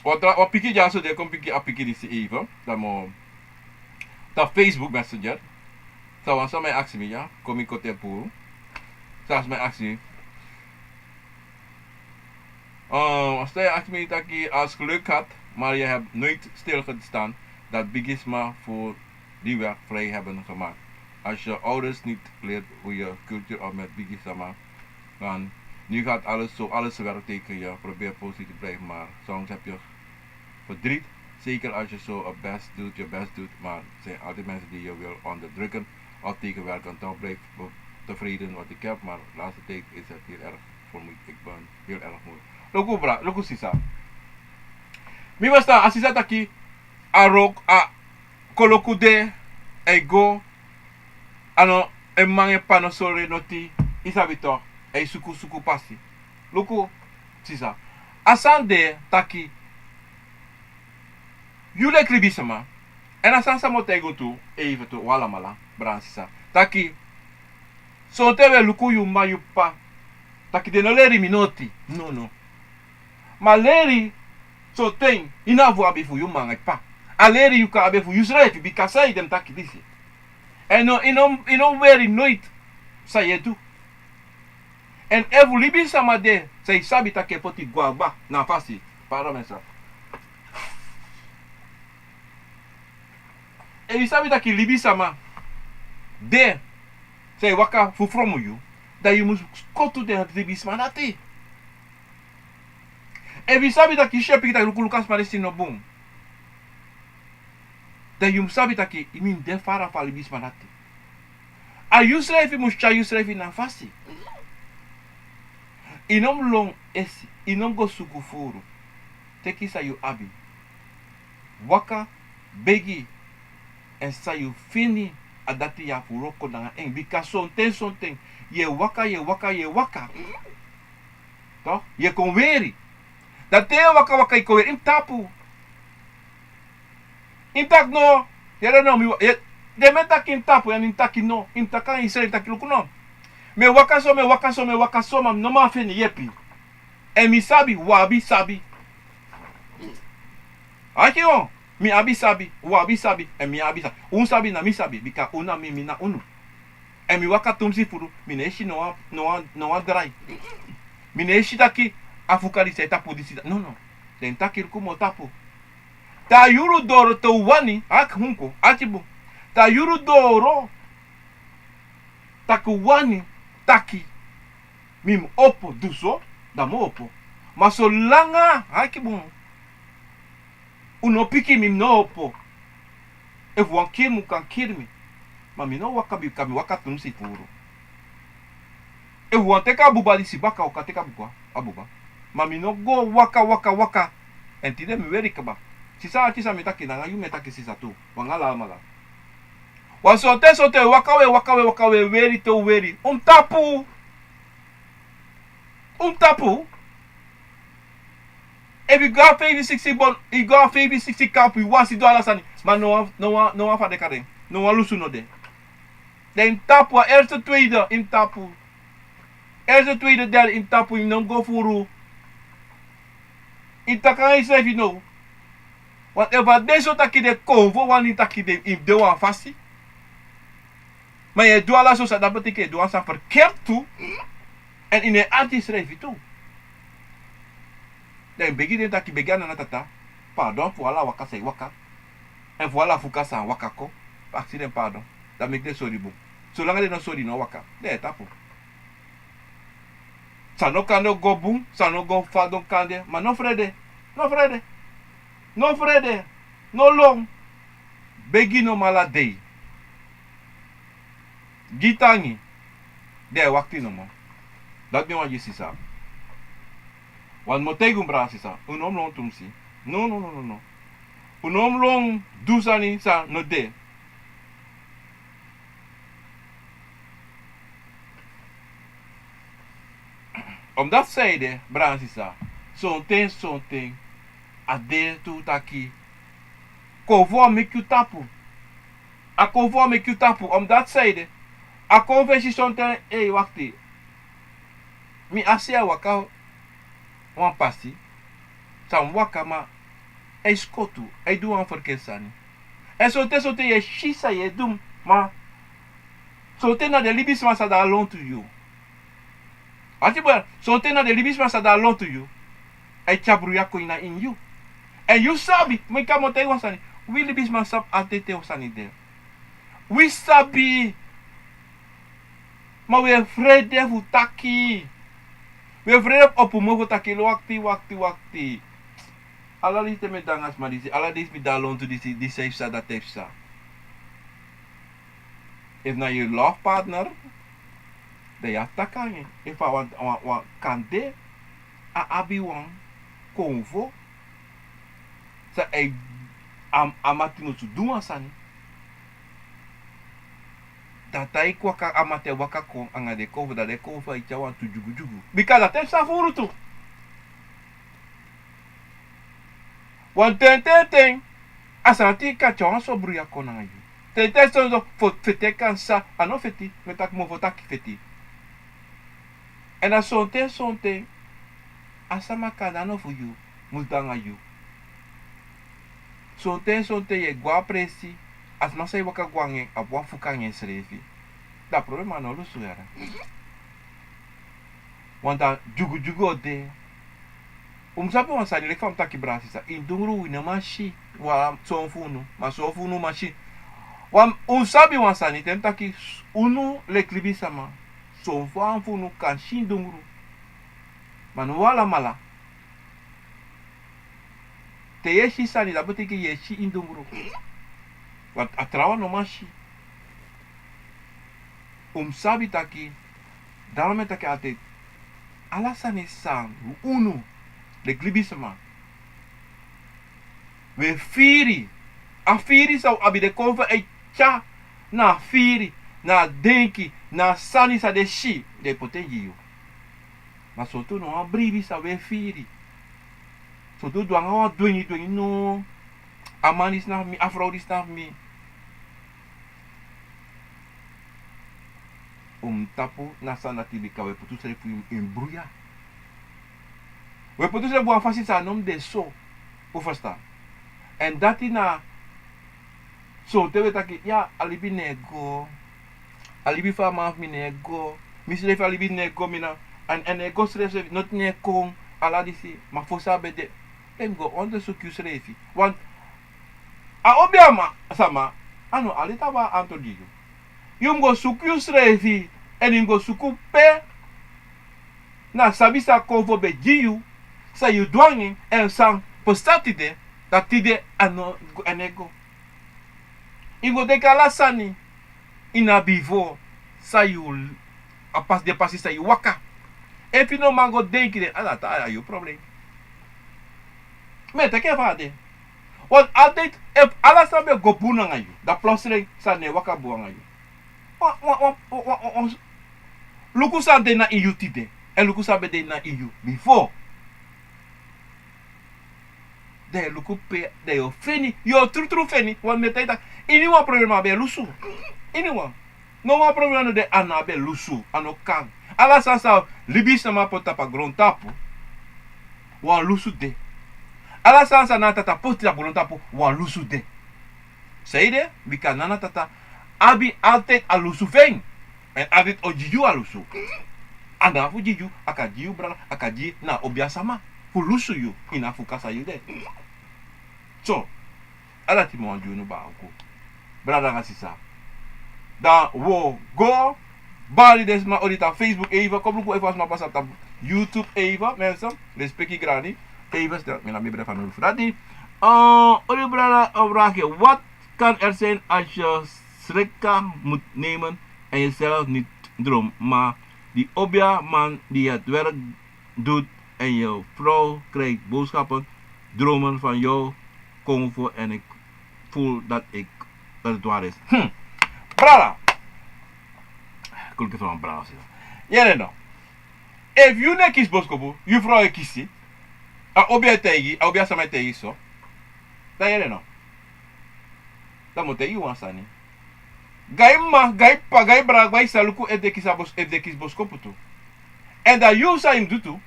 Wan tra-, wan pikin dyaso de kon piki a pikin disi even. Dan mi o, dan Facebook Messenger. San wan sama e aksi mi ya, kon mi koti en puru. San a sama e aksi mi. Eh, wan sama e aksi mi taki, als geluk had, maar je hebt nooit stilgestaan dat bigisma voor die weg vrij hebben gemaakt. Als je ouders niet leert hoe je cultuur of met bigisma gaan, nu gaat alles zo, alles werkt tegen je. Probeer positief te blijven, maar soms heb je verdriet. Zeker als je zo je best doet, je best doet, maar er zijn altijd mensen die je wil onderdrukken of tegenwerken. Toch blijf be-, tevreden wat ik heb, maar de laatste tijd is het heel erg voor mij. Ik ben heel erg moe. Luku bra, luku sisa. Mi basta, a sisa taki, a wroko, a koloku de, a e go, a no, en mama en p'pa no sori en noti, yu sabi toch, a e suku suku pasi. Luku, sisa. A sani de taki, yu leki libisma, èn a sani san mi o taigi unu tu, even tu, un alamala, brada, sisa. Taki, sonten wi e luku yu mama, yu p'pa, taki den no leri mi noti. No, no. Ma leri, sonten, yu no abi fu abi fu yu mama nanga yu p'pa. A leri yu kan abi fu yusrefi, bika san yu de mi taki disi. Èn no, yu no, yu no weri noiti san yu e du. Èn efu libisma de, san yu sabi taki e poti yu go na kba, na a fasi, pardon mensen. Efu yu sabi taki libisma de, san e waka fu fromu yu, dan yu mus skotu den libisma dati. Efu yu sabi taki yu si en piki taki luku, luku, a sma disi no bun, dan yu mus sabi taki yu mus de fara fu a libisma dati. A yusrefi mus tyari yusrefi na a fasi. Yu no mus lon esi, yu no mus go suku furu. Teki san yu abi. Waka, begi, èn san yu fini, a dati yu abi fu wroko nanga en. Bika sonten, sonten, yu e waka, yu e waka, yu e waka. Tok, yu e kon weri. Dan te yu e waka waka yu kon weri, yu mus tapu. Yu mus taki no. Yere no, mi wa-, ye-, den mi e taki yu mus tapu, èn yu mus taki no. Yu mus taki nanga yusrefi taki luku no. Mi e waka so, mi e waka so, mi e waka so, ma mi no man feni yepi. Èn mi sabi, un abi sabi. Aki o, mi abi sabi, un abi sabi, èn mi abi sabi. Un sabi na mi sabi, bika un na mi, mi na unu. Èn mi waka tumsi furu, mi no e si no wan, no wan, no wan drai. Mi no e si taki a fuka disi e tapu disi. No, no. Den taki luku mi o tapu. Te a yuru doro te un wani, aki hunko, aki bun. Te a yuru doro taki un wani taki mi mu opo, du so, dan mi o opo. Ma solanga, aki bun, un no piki mi, mi no opo. Efu un wani kiri mi, un kan kiri mi. Ma mi no waka bika mi waka tumsi furu. Efu un wani teki a buba disi baka, un kan teki a buba, a buba. Ma mi no go waka, waka, waka. Èn tide mi weri kaba. Sisa, a sisa mi e taki, nanga yu mi e taki sisa tu. Wan alamala. Wan sonten, sonten, waka we, waka we, waka we, weri te un weri. Un mus tapu. Un mus tapu. Efu yu go a feifi siksi bon, yu go a feifi siksi kampu, yu wasi du ala sani. Ma no wan, no wan, no wan fa den kari en. No wan lusu no de. Dan yu mus tapu, a eerste, tweede, yu mus tapu. Eerste, tweede, derde, yu mus tapu, yu no mus go furu. Yu mus taki nanga yusrefi now. Want efu a de so taki den konfo wani taki den, yu mus de wan fasi. Ma yu e du ala so sani, dati betekent yu e du wan sani verkeerd tu. Èn yu no e arki yusrefi tu. Dan yu begi den taki begi a Nana Tata pardon fu ala waka san yu waka. Èn fu ala fuka san waka kon. Aksi den pardon. Dan meki den sori bun. Solanga den no sori, no waka. Den e tapu. San no kande o go bun, san no go fa den kande, ma no frede. No frede. No frede. No lon. Begi nomo ala dei. Gi tangi. Den e wakti nomo. Dati mi wani gi sisa. Wan mi o taigi un, brada sisa. Un no mus lon tumsi. No, no, no, no, no. Un no mus lon du sani san no de. Omdati san ede, brada sisa, sonten, sonten a de tu taki konfo o meki yu tapu. A konfo o meki yu tapu, omdati san ede. A konfo e si sonten, ei, wakti. Mi asi e waka wan pasi, san mi waka, ma a e skotu, a e du wan ferkeri sani. Èn sonten, sonten yu e si san yu e du, ma sonten na den libisma san de a lontu yu. Ati bun, sonten na den libisma san de a lontu yu, a e tyari bruya kon ini a ini yu. Èn yu sabi, mi kan mi o taigi wan sani, wi libisma sabi ati ete wan sani de. Wi sabi, ma wi e frede fu taki. Wi e frede fu opo moro fu taki, wakti, wakti, wakti. Ala leisi te mi e de nanga sma disi, ala leisi mi de a lontu disi, disi e psa, dati e psa. Efu na yu love partner, dan yu abi taki nanga en. Efu a wan, wan, wan kande a abi wan konfo, san a, a, a mati musu du wan sani. Dan te a e waka, a mati e waka kon anga den konfo, dan den konfo e tyari wantu dyugudyugu. Bika dati e psa furu tu. Wanten, ten, ten, a sani ati kan tyari wan so bruya kon nanga yu. Ten, ten, sonso, fo, feti kan sa, a no feti, mi e taki moro fu taki feti. Èn a sonten, sonten, a sama kande a no fu yu mus de nanga yu. Sonten, sonten yu e go a presi, a sma san yu waka go nanga en, a abi wan fuka nanga ensrefi. Dan problema no lusu yara. Want a dyugudyugu o de. Un mus sabi wan sani, leki fa mi taki, brada sisa, ini dungru wi no man si. Wan son fu unu, ma son fu unu man si. Wan, un sabi wan sani, te mi taki unu leki libisma, son fu unu kan si ini dungru. Ma no alamala. Te yu e si sani, dati betekent yu e si ini dungru. Want a trawan no man si. Un mus sabi taki, daarom mi e taki altijd, ala sani san unu, leki libisma, wi e firi, a firi san wi abi, den konfo e tyari na a firi, na a denki, na a sani san den si, den e poti en gi yu. Ma sortu no wan bribi san un e firi. Sortu un du nanga wan dwengi dwengi no. A man disi na fu mi, a frow disi na fu mi. Un mu tapu na sani dati bika un e poti unsrefi ini bruya. Un e poti unsrefi wan fasi san no mu de so. Un ferstan? Èn dati na sonten un e taki, ya, a libi no e go. A libi fu a man fu mi no e go. Misrefi a libi no e go, mi na, èn, èn no e go srefsrefi, noti no e kon, ala disi, ma fosi a ben de. Èn go ondersuku yusrefi. Want a obiaman sama, a no aliti abi a antword gi yu. Yu mu go suku yusrefi, èn yu mu go suku pe na sabi san Konfo ben gi yu, san yu du nanga en, èn san pasa tide, dan tide a no go, a no e go. Yu mu go denki ala sani ini a bifo san yu, a pasi, den pasi san yu waka. Efu yu no man go denki den, ala dati a yu problem. Mi e teki en fa a de. Want altijd, efu ala sani ben go bun nanga yu, dan plotseling sani no e waka bun nanga yu. Wan, wan, wan, wan, wan, wan, luku san de na ini yu tide, èn luku san ben de na ini yu bifo. Dan yu e luku pe, dan yu o feni, yu o trutru feni, want mi e taigi taki, iniwan problema ben e lusu. Iniwan. No wan problema no de a no abi e lusu, a no kan. Ala sani san libisama poti tapu a grontapu, wan lusu de. Ala sani san Nana Tata poti tapu grontapu, wan lusu de. Sanede? Bika Nana Tata abi altijd a lusu fu en. Èn altijd o gi yu a lusu. A no abi fu gi yu, a kan gi yu brada, a kan gi yu na obiasama fu lusu yu ini a fuka san yu de. So, a dati mi wani gi unu baka. Brada nanga sisa. Dan wi o go bari den sma odi tapu Facebook even, kon luku efu a sma pasa tapu YouTube even, mensen. Respeki grani. Even stel, mi na mi brada fanowdu fu dati. Eh, odi brada, eh, vraag je, wat kan er zijn als je slikken moet nemen en jezelf niet droomt, maar die obiaman die het werk doet en je vrouw krijgt boodschappen, dromen van jou komen voor en ik voel dat ik, dat het waar is. Hm. Brada. Kulke van brada. Yere no. Efu yu no e kisi boskopu, yu frow e kisi. A obia e taigi, a obiasama e taigi so. Dan yere no. Dan mi o taigi yu wan sani. Gai mama, gai p'pa, gai brada, gai sisa, luku efu den kisi a bos-, efu den kisi boskopu tu. Èn dan yu san yu mu du tu,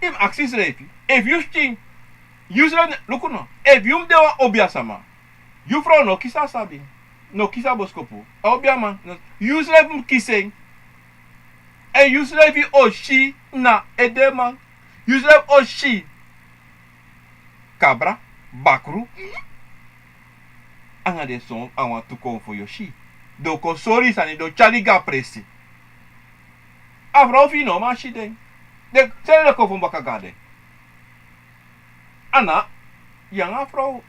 yu mu aksi yusrefi. Efu yu skin, yusrefi, luku no. Efu yu mu de wan obiasama, yu frow no kisi a sabi, no kisi a boskopu. A obiaman, no, yusrefi mu kisi en. Èn yusrefi o si na edeman. Yusrefi o si kabra, bakru. Anga den son a wantu Konfo yu o si. Den o kon sori sani, den o tyari go a presi. A frow fu yu no man si den. Den seni den Konfo baka go na den. A na yu anga a frow.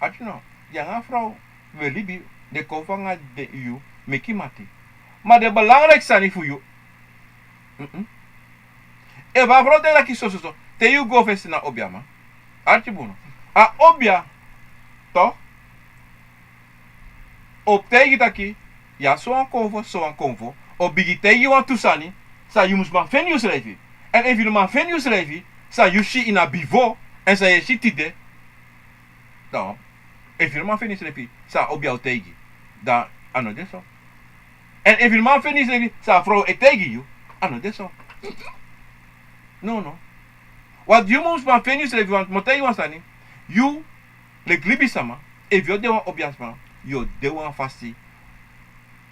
Arki no, yu anga a frow, wi e libi, den Konfo anga den yu meki mati. Ma den belangrijk sani fu yu. Mm-mm. Efu a frow taigi taki sososo, te yu go fesi na obiaman. Arki bun no. A obia, toch? O taigi taki, ya, sowan Konfo, sowan Konfo. O bigin taigi yu wantu sani san yu mus man feni yusrefi. Èn efu yu no man feni yusrefi, san yu si ini a bifo, èn san yu e si tide, dan, efu yu no man feni yusrefi, san a obia o taigi, dan a no de so. Èn efu yu no man feni yusrefi, san a frow e taigi yu, a no de so. No, no. Want yu mus man feni yusrefi, want mi o taigi yu wan sani. Yu, leki libisama, efu yu o de wan obiasama, yu o de wan fasi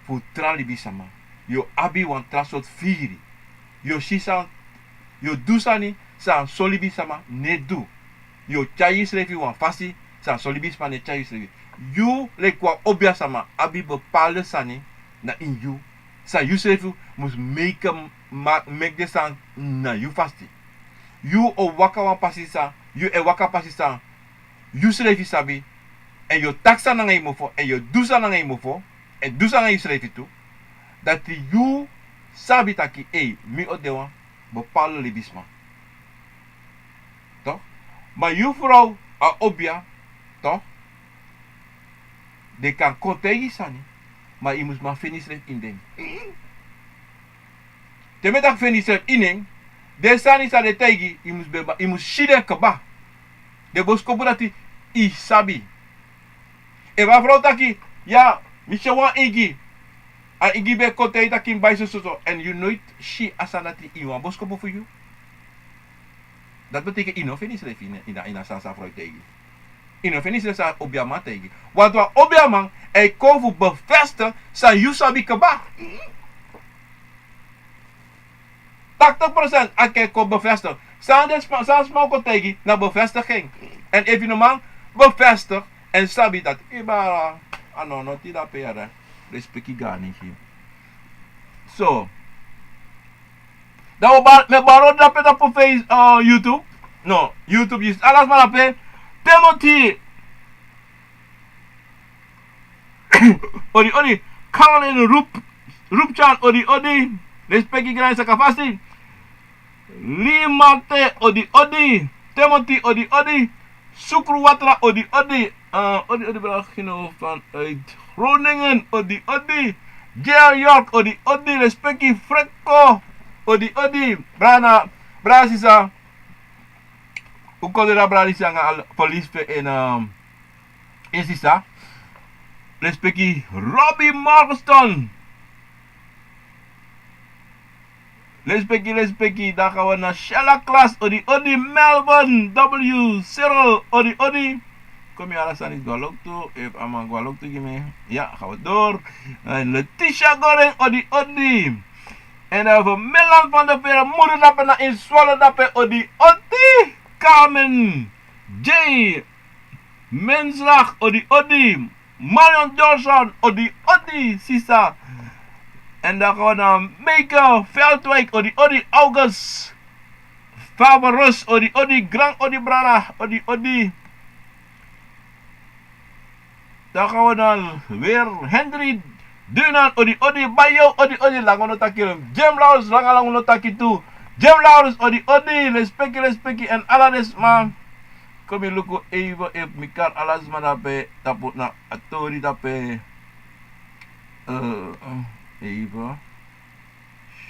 fu tra libisama. Yu o abi wan tra sortu firi. Yu o si san, yu o du sani san son libisama no e du. Yu o tyari yusrefi wan fasi san son libisama no e tyari yusrefi. Yu leki wan obiasama abi bepaalde sani na ini yu, san yusrefi mus meki, ma-, meki den sani na yu fasi. Yu o waka wan pasi san, yu e waka pasi san yusrefi sabi, èn yu o taki sani nanga yu mofo, èn yu o du sani nanga yu mofo, èn du sani nanga yusrefi tu, dati yu sabi taki, ei, mi o de wan bepaalde libisma. Toch? Ma yu frow, a obia, toch? Den kan kon taigi yu sani, ma yu mus man feni yusrefi ini den. Te mi e taki feni yusrefi ini en, Den sani san den taigi, yu mus ben, yu mus si den kaba. Den boskopu dati yu sabi. Efu a frow taki, ya, mi si wan ingi, a ingi ben kon taigi taki mi bai sososo, èn yu noiti si a sani dati ini wan boskopu fu yu. Dati betekent yu no feni yusrefi ini, ini a sani san a frow taigi. Yu no feni yusrefi san a obiaman taigi. Want wan obiaman e kon fu bevestig san yu sabi kaba. Tachtig procent a kan kon bevestig. San den sma, san sma o kon taigi na bevestiging. Èn efu yu no man bevestig èn sabi dati, yu bari a no, no tida pe yere. Respeki gani gi. So, dan wi o bari, mi e bari odi dape tapu Face, eh, YouTube. No, YouTube, yu si ala sma dape. Timothy, odi odi. Caroline Rup, Rupchan, odi odi. Respeki gani, saka fasi. Limate, odi odi. Timothy, odi odi. Sukru Watra, odi odi. Eh, odi odi, brada Gino vanuit Groningen, odi odi. J R York, odi odi. Respeki Frekko, odi odi. Brada, brada Sisa. Un kon de na brada Sisa nanga al police pe en, eh, en Sisa. Respeki Robbie Morgenstern. Respeki, respeki, dan gaan we naar Shella Klas, odi odi. Melvin W Cyril, odi odi. Kon mi ala sani go a loktu, efu a man go a loktu gi mi. Ya, gaan we door. En Letitia Goring, odi odi. En dan fu Milan van der Veer, mudu dape na ini Zwolle dape, odi odi. Carmen J Menslag, odi odi. Marion Johnson, odi odi, sisa. En dan gaan we naar Meike Veldwijk, odi odi. August Faberus, odi odi. Gran odi, brada, odi odi. Dan gaan we naar weer Henry Dunan, odi odi. Bayo, odi odi. Langa no taki. Jim Laurens, langa, langa no taki tu. Jim Laurens, odi odi. Respeki, respeki, en ala den sma. Kon mi luku even efu mi kari ala sma dape tapu na a tori dape. Eh, even.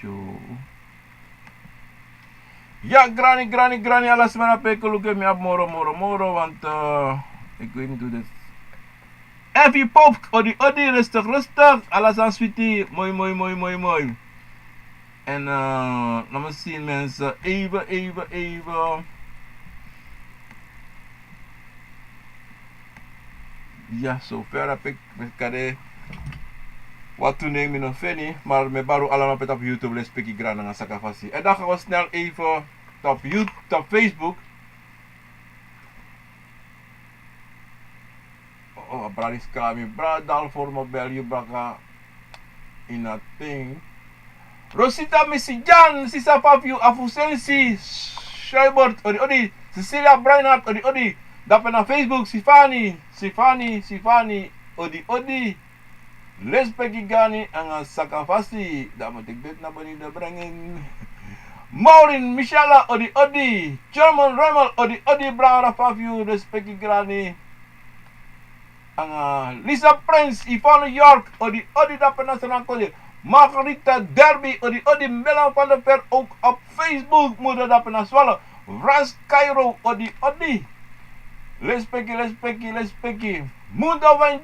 So. Ya, grani, grani, grani, ala sma dape. Kon luku efu mi abi moro, moro, moro, want, eh, ik weet niet hoe dit. Efi Pop, odi odi, rustig, rustig. Ala sani switi, moi, moi, moi, moi, moi. En, eh, laat me zien, mensen. Even, even, even. Ya, so ver heb ik, mi kari wan tu nen, mi no feni, maar mi e bari un ala dape tapu YouTube, respeki grananga, saka fasi. En dan gaan we snel even tapu YouTube, tapu Facebook. Oh, a brada disi kari mi, brada Dalfor, mi o bel yu baka ini a ten. Rosita Misijan, sisa Fabio Afusensi, Shuibert, odi odi. Cecilia Breinhardt, odi odi. Dape na Facebook, Sifani, Sifani, Sifani, odi odi. Respeki gani anga saka fasi, dan moet ik dit naar beneden brengen. Maureen Michela, odi odi. German Remmel, odi odi, brada Fabio, respeki gani. Anga Lisa Prince, Yvonne York, odi odi, dape na Sranan kondre. Margarita Derby, odi odi. Milan van der Ver, ook op Facebook, mudu dape na Zwolle. Frans Cairo, odi odi. Respeki, respeki, respeki. Mundo Wijn,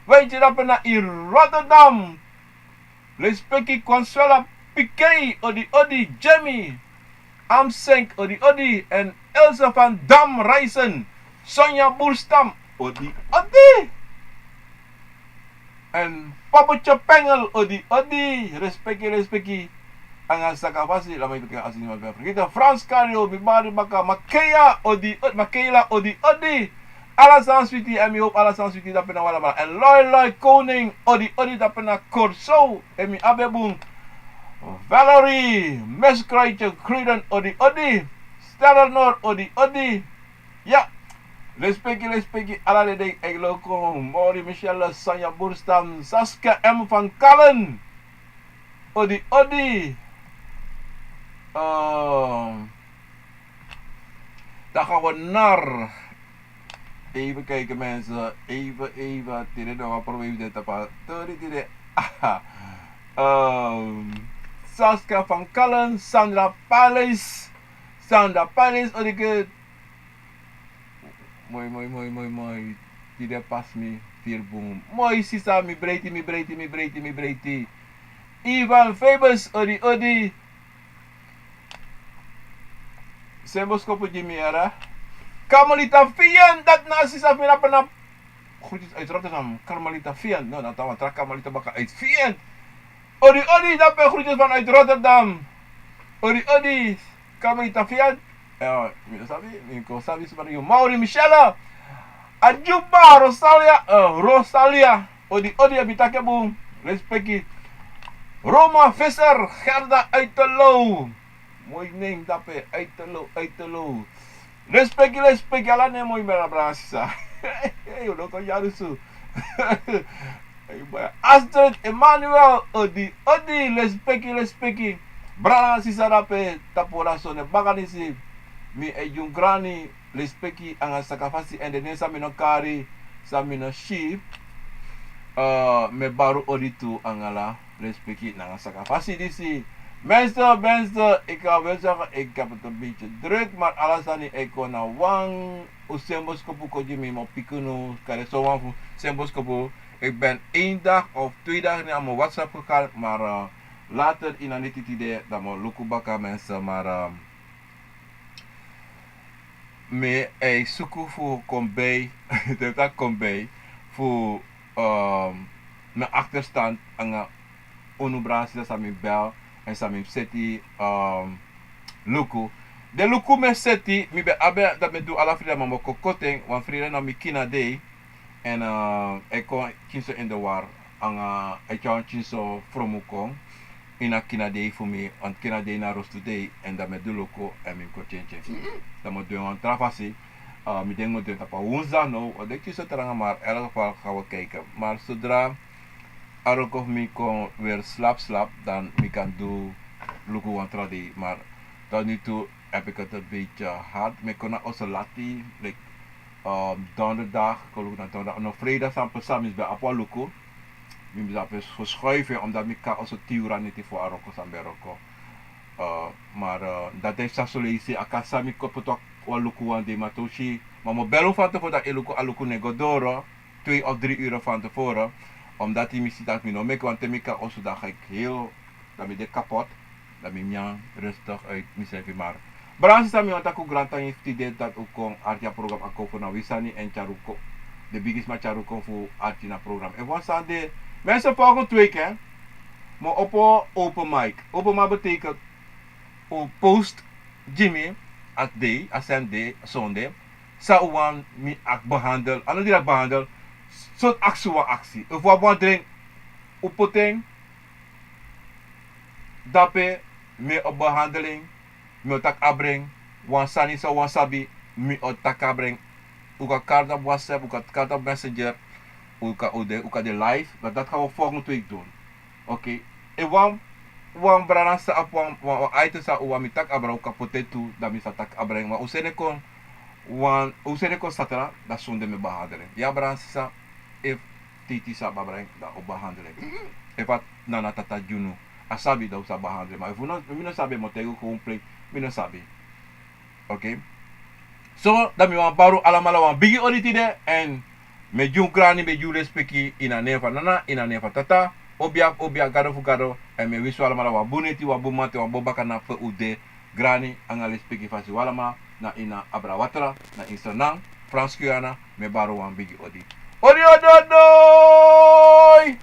Wijntje dape na in Rotterdam. Respeki. Consuela Pikei, odi odi. Jamie Amsenk, odi odi. En Ilse van Dam Reisen. Sonja Boerstam, odi odi. En Papucho Pengel, odi odi. Respeki, respeki. Anga saka fasi, laat me even kijken als ik niemand ben vergeten. Frans Cario, mi bari baka. Makea, odi odi. Makela, odi odi. Ala sani switi, en mi hoop ala sani switi dape na un alamala. En Loi Loi Koning, odi odi, dape na Corso, en mi abi en bun. Valerie Meskruitje Kruden, odi odi. Sterrenor, odi odi. Ya. Respeki, respeki, ala den dei e loko. Mori Michelle, Sanja Burstam, Saskia M van Kalen. Odi odi. Eh, dan gaan we naar. Even kijken, mensen. Even, even. Tide no wan probleem dit apa. Tori tide. Aha. Ehm, Saskia van Kalen, Sandra Palace. Sandra Palace, odi ke. Moi, moi, moi, moi, moi. Tide pas mi firi bun. Moi sisa, mi breiti, mi breiti, mi breiti, mi breiti. Ivan Febus, odi, odi. Sen boskopu gi mi, yara. Carmelita Fian, dati na sisa fu mi na Panama. Groetjes uit Rotterdam. Carmelita Fian. No, dati na wan tra Carmelita baka uit Fian. Odi, odi, dape groetjes vanuit Rotterdam. Odi, odi, Carmelita Fiat. Eh, mi no sabi, mi kon sabi suma yu. Mauri Michelle. Ajuba, Rosalia, eh, Rosalia. Odi, odi, abi taki bun. Respeki. Roma Visser, Gerda Uiterloo. Moi name dape, Uiterloo, Uiterloo. Respeki, respeki, ala name moi, brada, brada, sisa. Yu no kon yari so. Astrid Emmanuel, odi, odi, respeki, respeki. Brada, sisa dape, tapu ora so, ne baka disi. Mi e gi un grani, respeki, anga sakafasi, èn den nen san mi no kari, san mi no si. Eh, mi e bari un odi tu anga ala respeki nanga sakafasi disi. Mensen, mensen, ik ga wel zeggen, ik heb het een beetje druk, maar alles dan niet. Ik kon naar Wang, un sen boskopu kon gi mi, mi o piki unu, kari so wan fu sen boskopu. Ik ben één dag of twee dagen niet aan mijn WhatsApp gegaan, maar, eh, later in a niti tide, dan mi o luku baka, mensen, maar, eh, mi e suku fu kon bij, den taki kon bij, fu, ehm, mi achterstand anga unu, brada, sisa, san mi bel, èn san mi seti, ehm, luku. Den luku mi e seti, mi ben abi, dati mi e du ala frida, ma mi o kon koti en, wan frida na mi kina dei, èn, eh, e kon kinso in de war, anga e tyari wan kinso fromu kon, ini a kina dei fu mi, want kina dei na rostu dei, èn dan mi e du luku, èn mi kon tyentyen. Dan mi o du en wan tra fasi, eh, mi denki mi o du en tapu a woensdag now, o de kinso tranga, maar in elk geval gaan we kijken. Maar zodra a wroko fu mi kon weer slap, slap, dan mi kan du luku wan tra dei. Maar tot nu toe heb ik het een beetje hard. Mi kon na oso lati, like, ehm, donderdag, kon luku na donderdag. No, vrijdag san pasa, mi ben abi wan luku. Mi ben abi verschuiven, omdat mi kon oso tien uur a neti fu a wroko san mi ben wroko. Eh, maar, eh, dati e psa son leisi, a kan san mi kon poti wan luku wan dei, ma te un si, ma mi o bel un van tevoren dati e luku, a luku no e go doro. Twee of drie uren van tevoren. Omdat mi si dati mi no meki, want te mi kon oso, dan ga ik heel, dan mi de kapot. Dan mi nyan rustig uit mi srefi, maar. Brada, sisa, mi wani taki un grantangi fu tide dati un kon arki a program Akomfo na wi sani, èn tyari un kon. Den bigisma tyari un kon fu arki na program. Efu wan sani de, mensen, volgende week, hè. Mi o opo open mic. Open mic betekent un post gi mi a dei, a sani de, sonde. San un wani mi aki behandel. A no direct behandel. Sortu aksi un wani aksi. Efu un abi wan dringi, un poti en. Dape mi o behandel en. Mi o taki abra en. Wan sani san un wani sabi, mi o taki abra en. Un kan kari tapu WhatsApp, un kan kari tapu Messenger. Un kan, un de, un kan de live. Maar dat gaan we volgende week doen. Oké. Efu wan, wan brada sa abi wan, wan, wan item san un wani mi taki abra, un kan poti en tu, dan mi sa taki abra en. Ma un seni en kon, wan, un seni en kon satra, dan sonde mi e behandel en. Ya, brada, sisa, efu titi sa abi abra en, dan un behandel en. Efu a nana, tata gi unu, a sabi, dan un sa behandel en. Ma efu no, mi no sabi, mi o taigi un gewoon plain, mi no sabi. Oké. So, dan mi wani bari un alamala wan bigi odi tide, èn mi e gi un grani, mi e gi un lespeki, ini a nen fu a nana, ini a nen fu a tata, obia, obia, gado fu gado, èn mi e winsi un alamala wan bun neti, wan bun mamanten, wan bun bakana pe un de, grani, anga lespeki fasi un alamala, na ini a abra watra, na ini Sranan, Frans Guyana, mi e bari un wan bigi odi. Odi, odi, odi!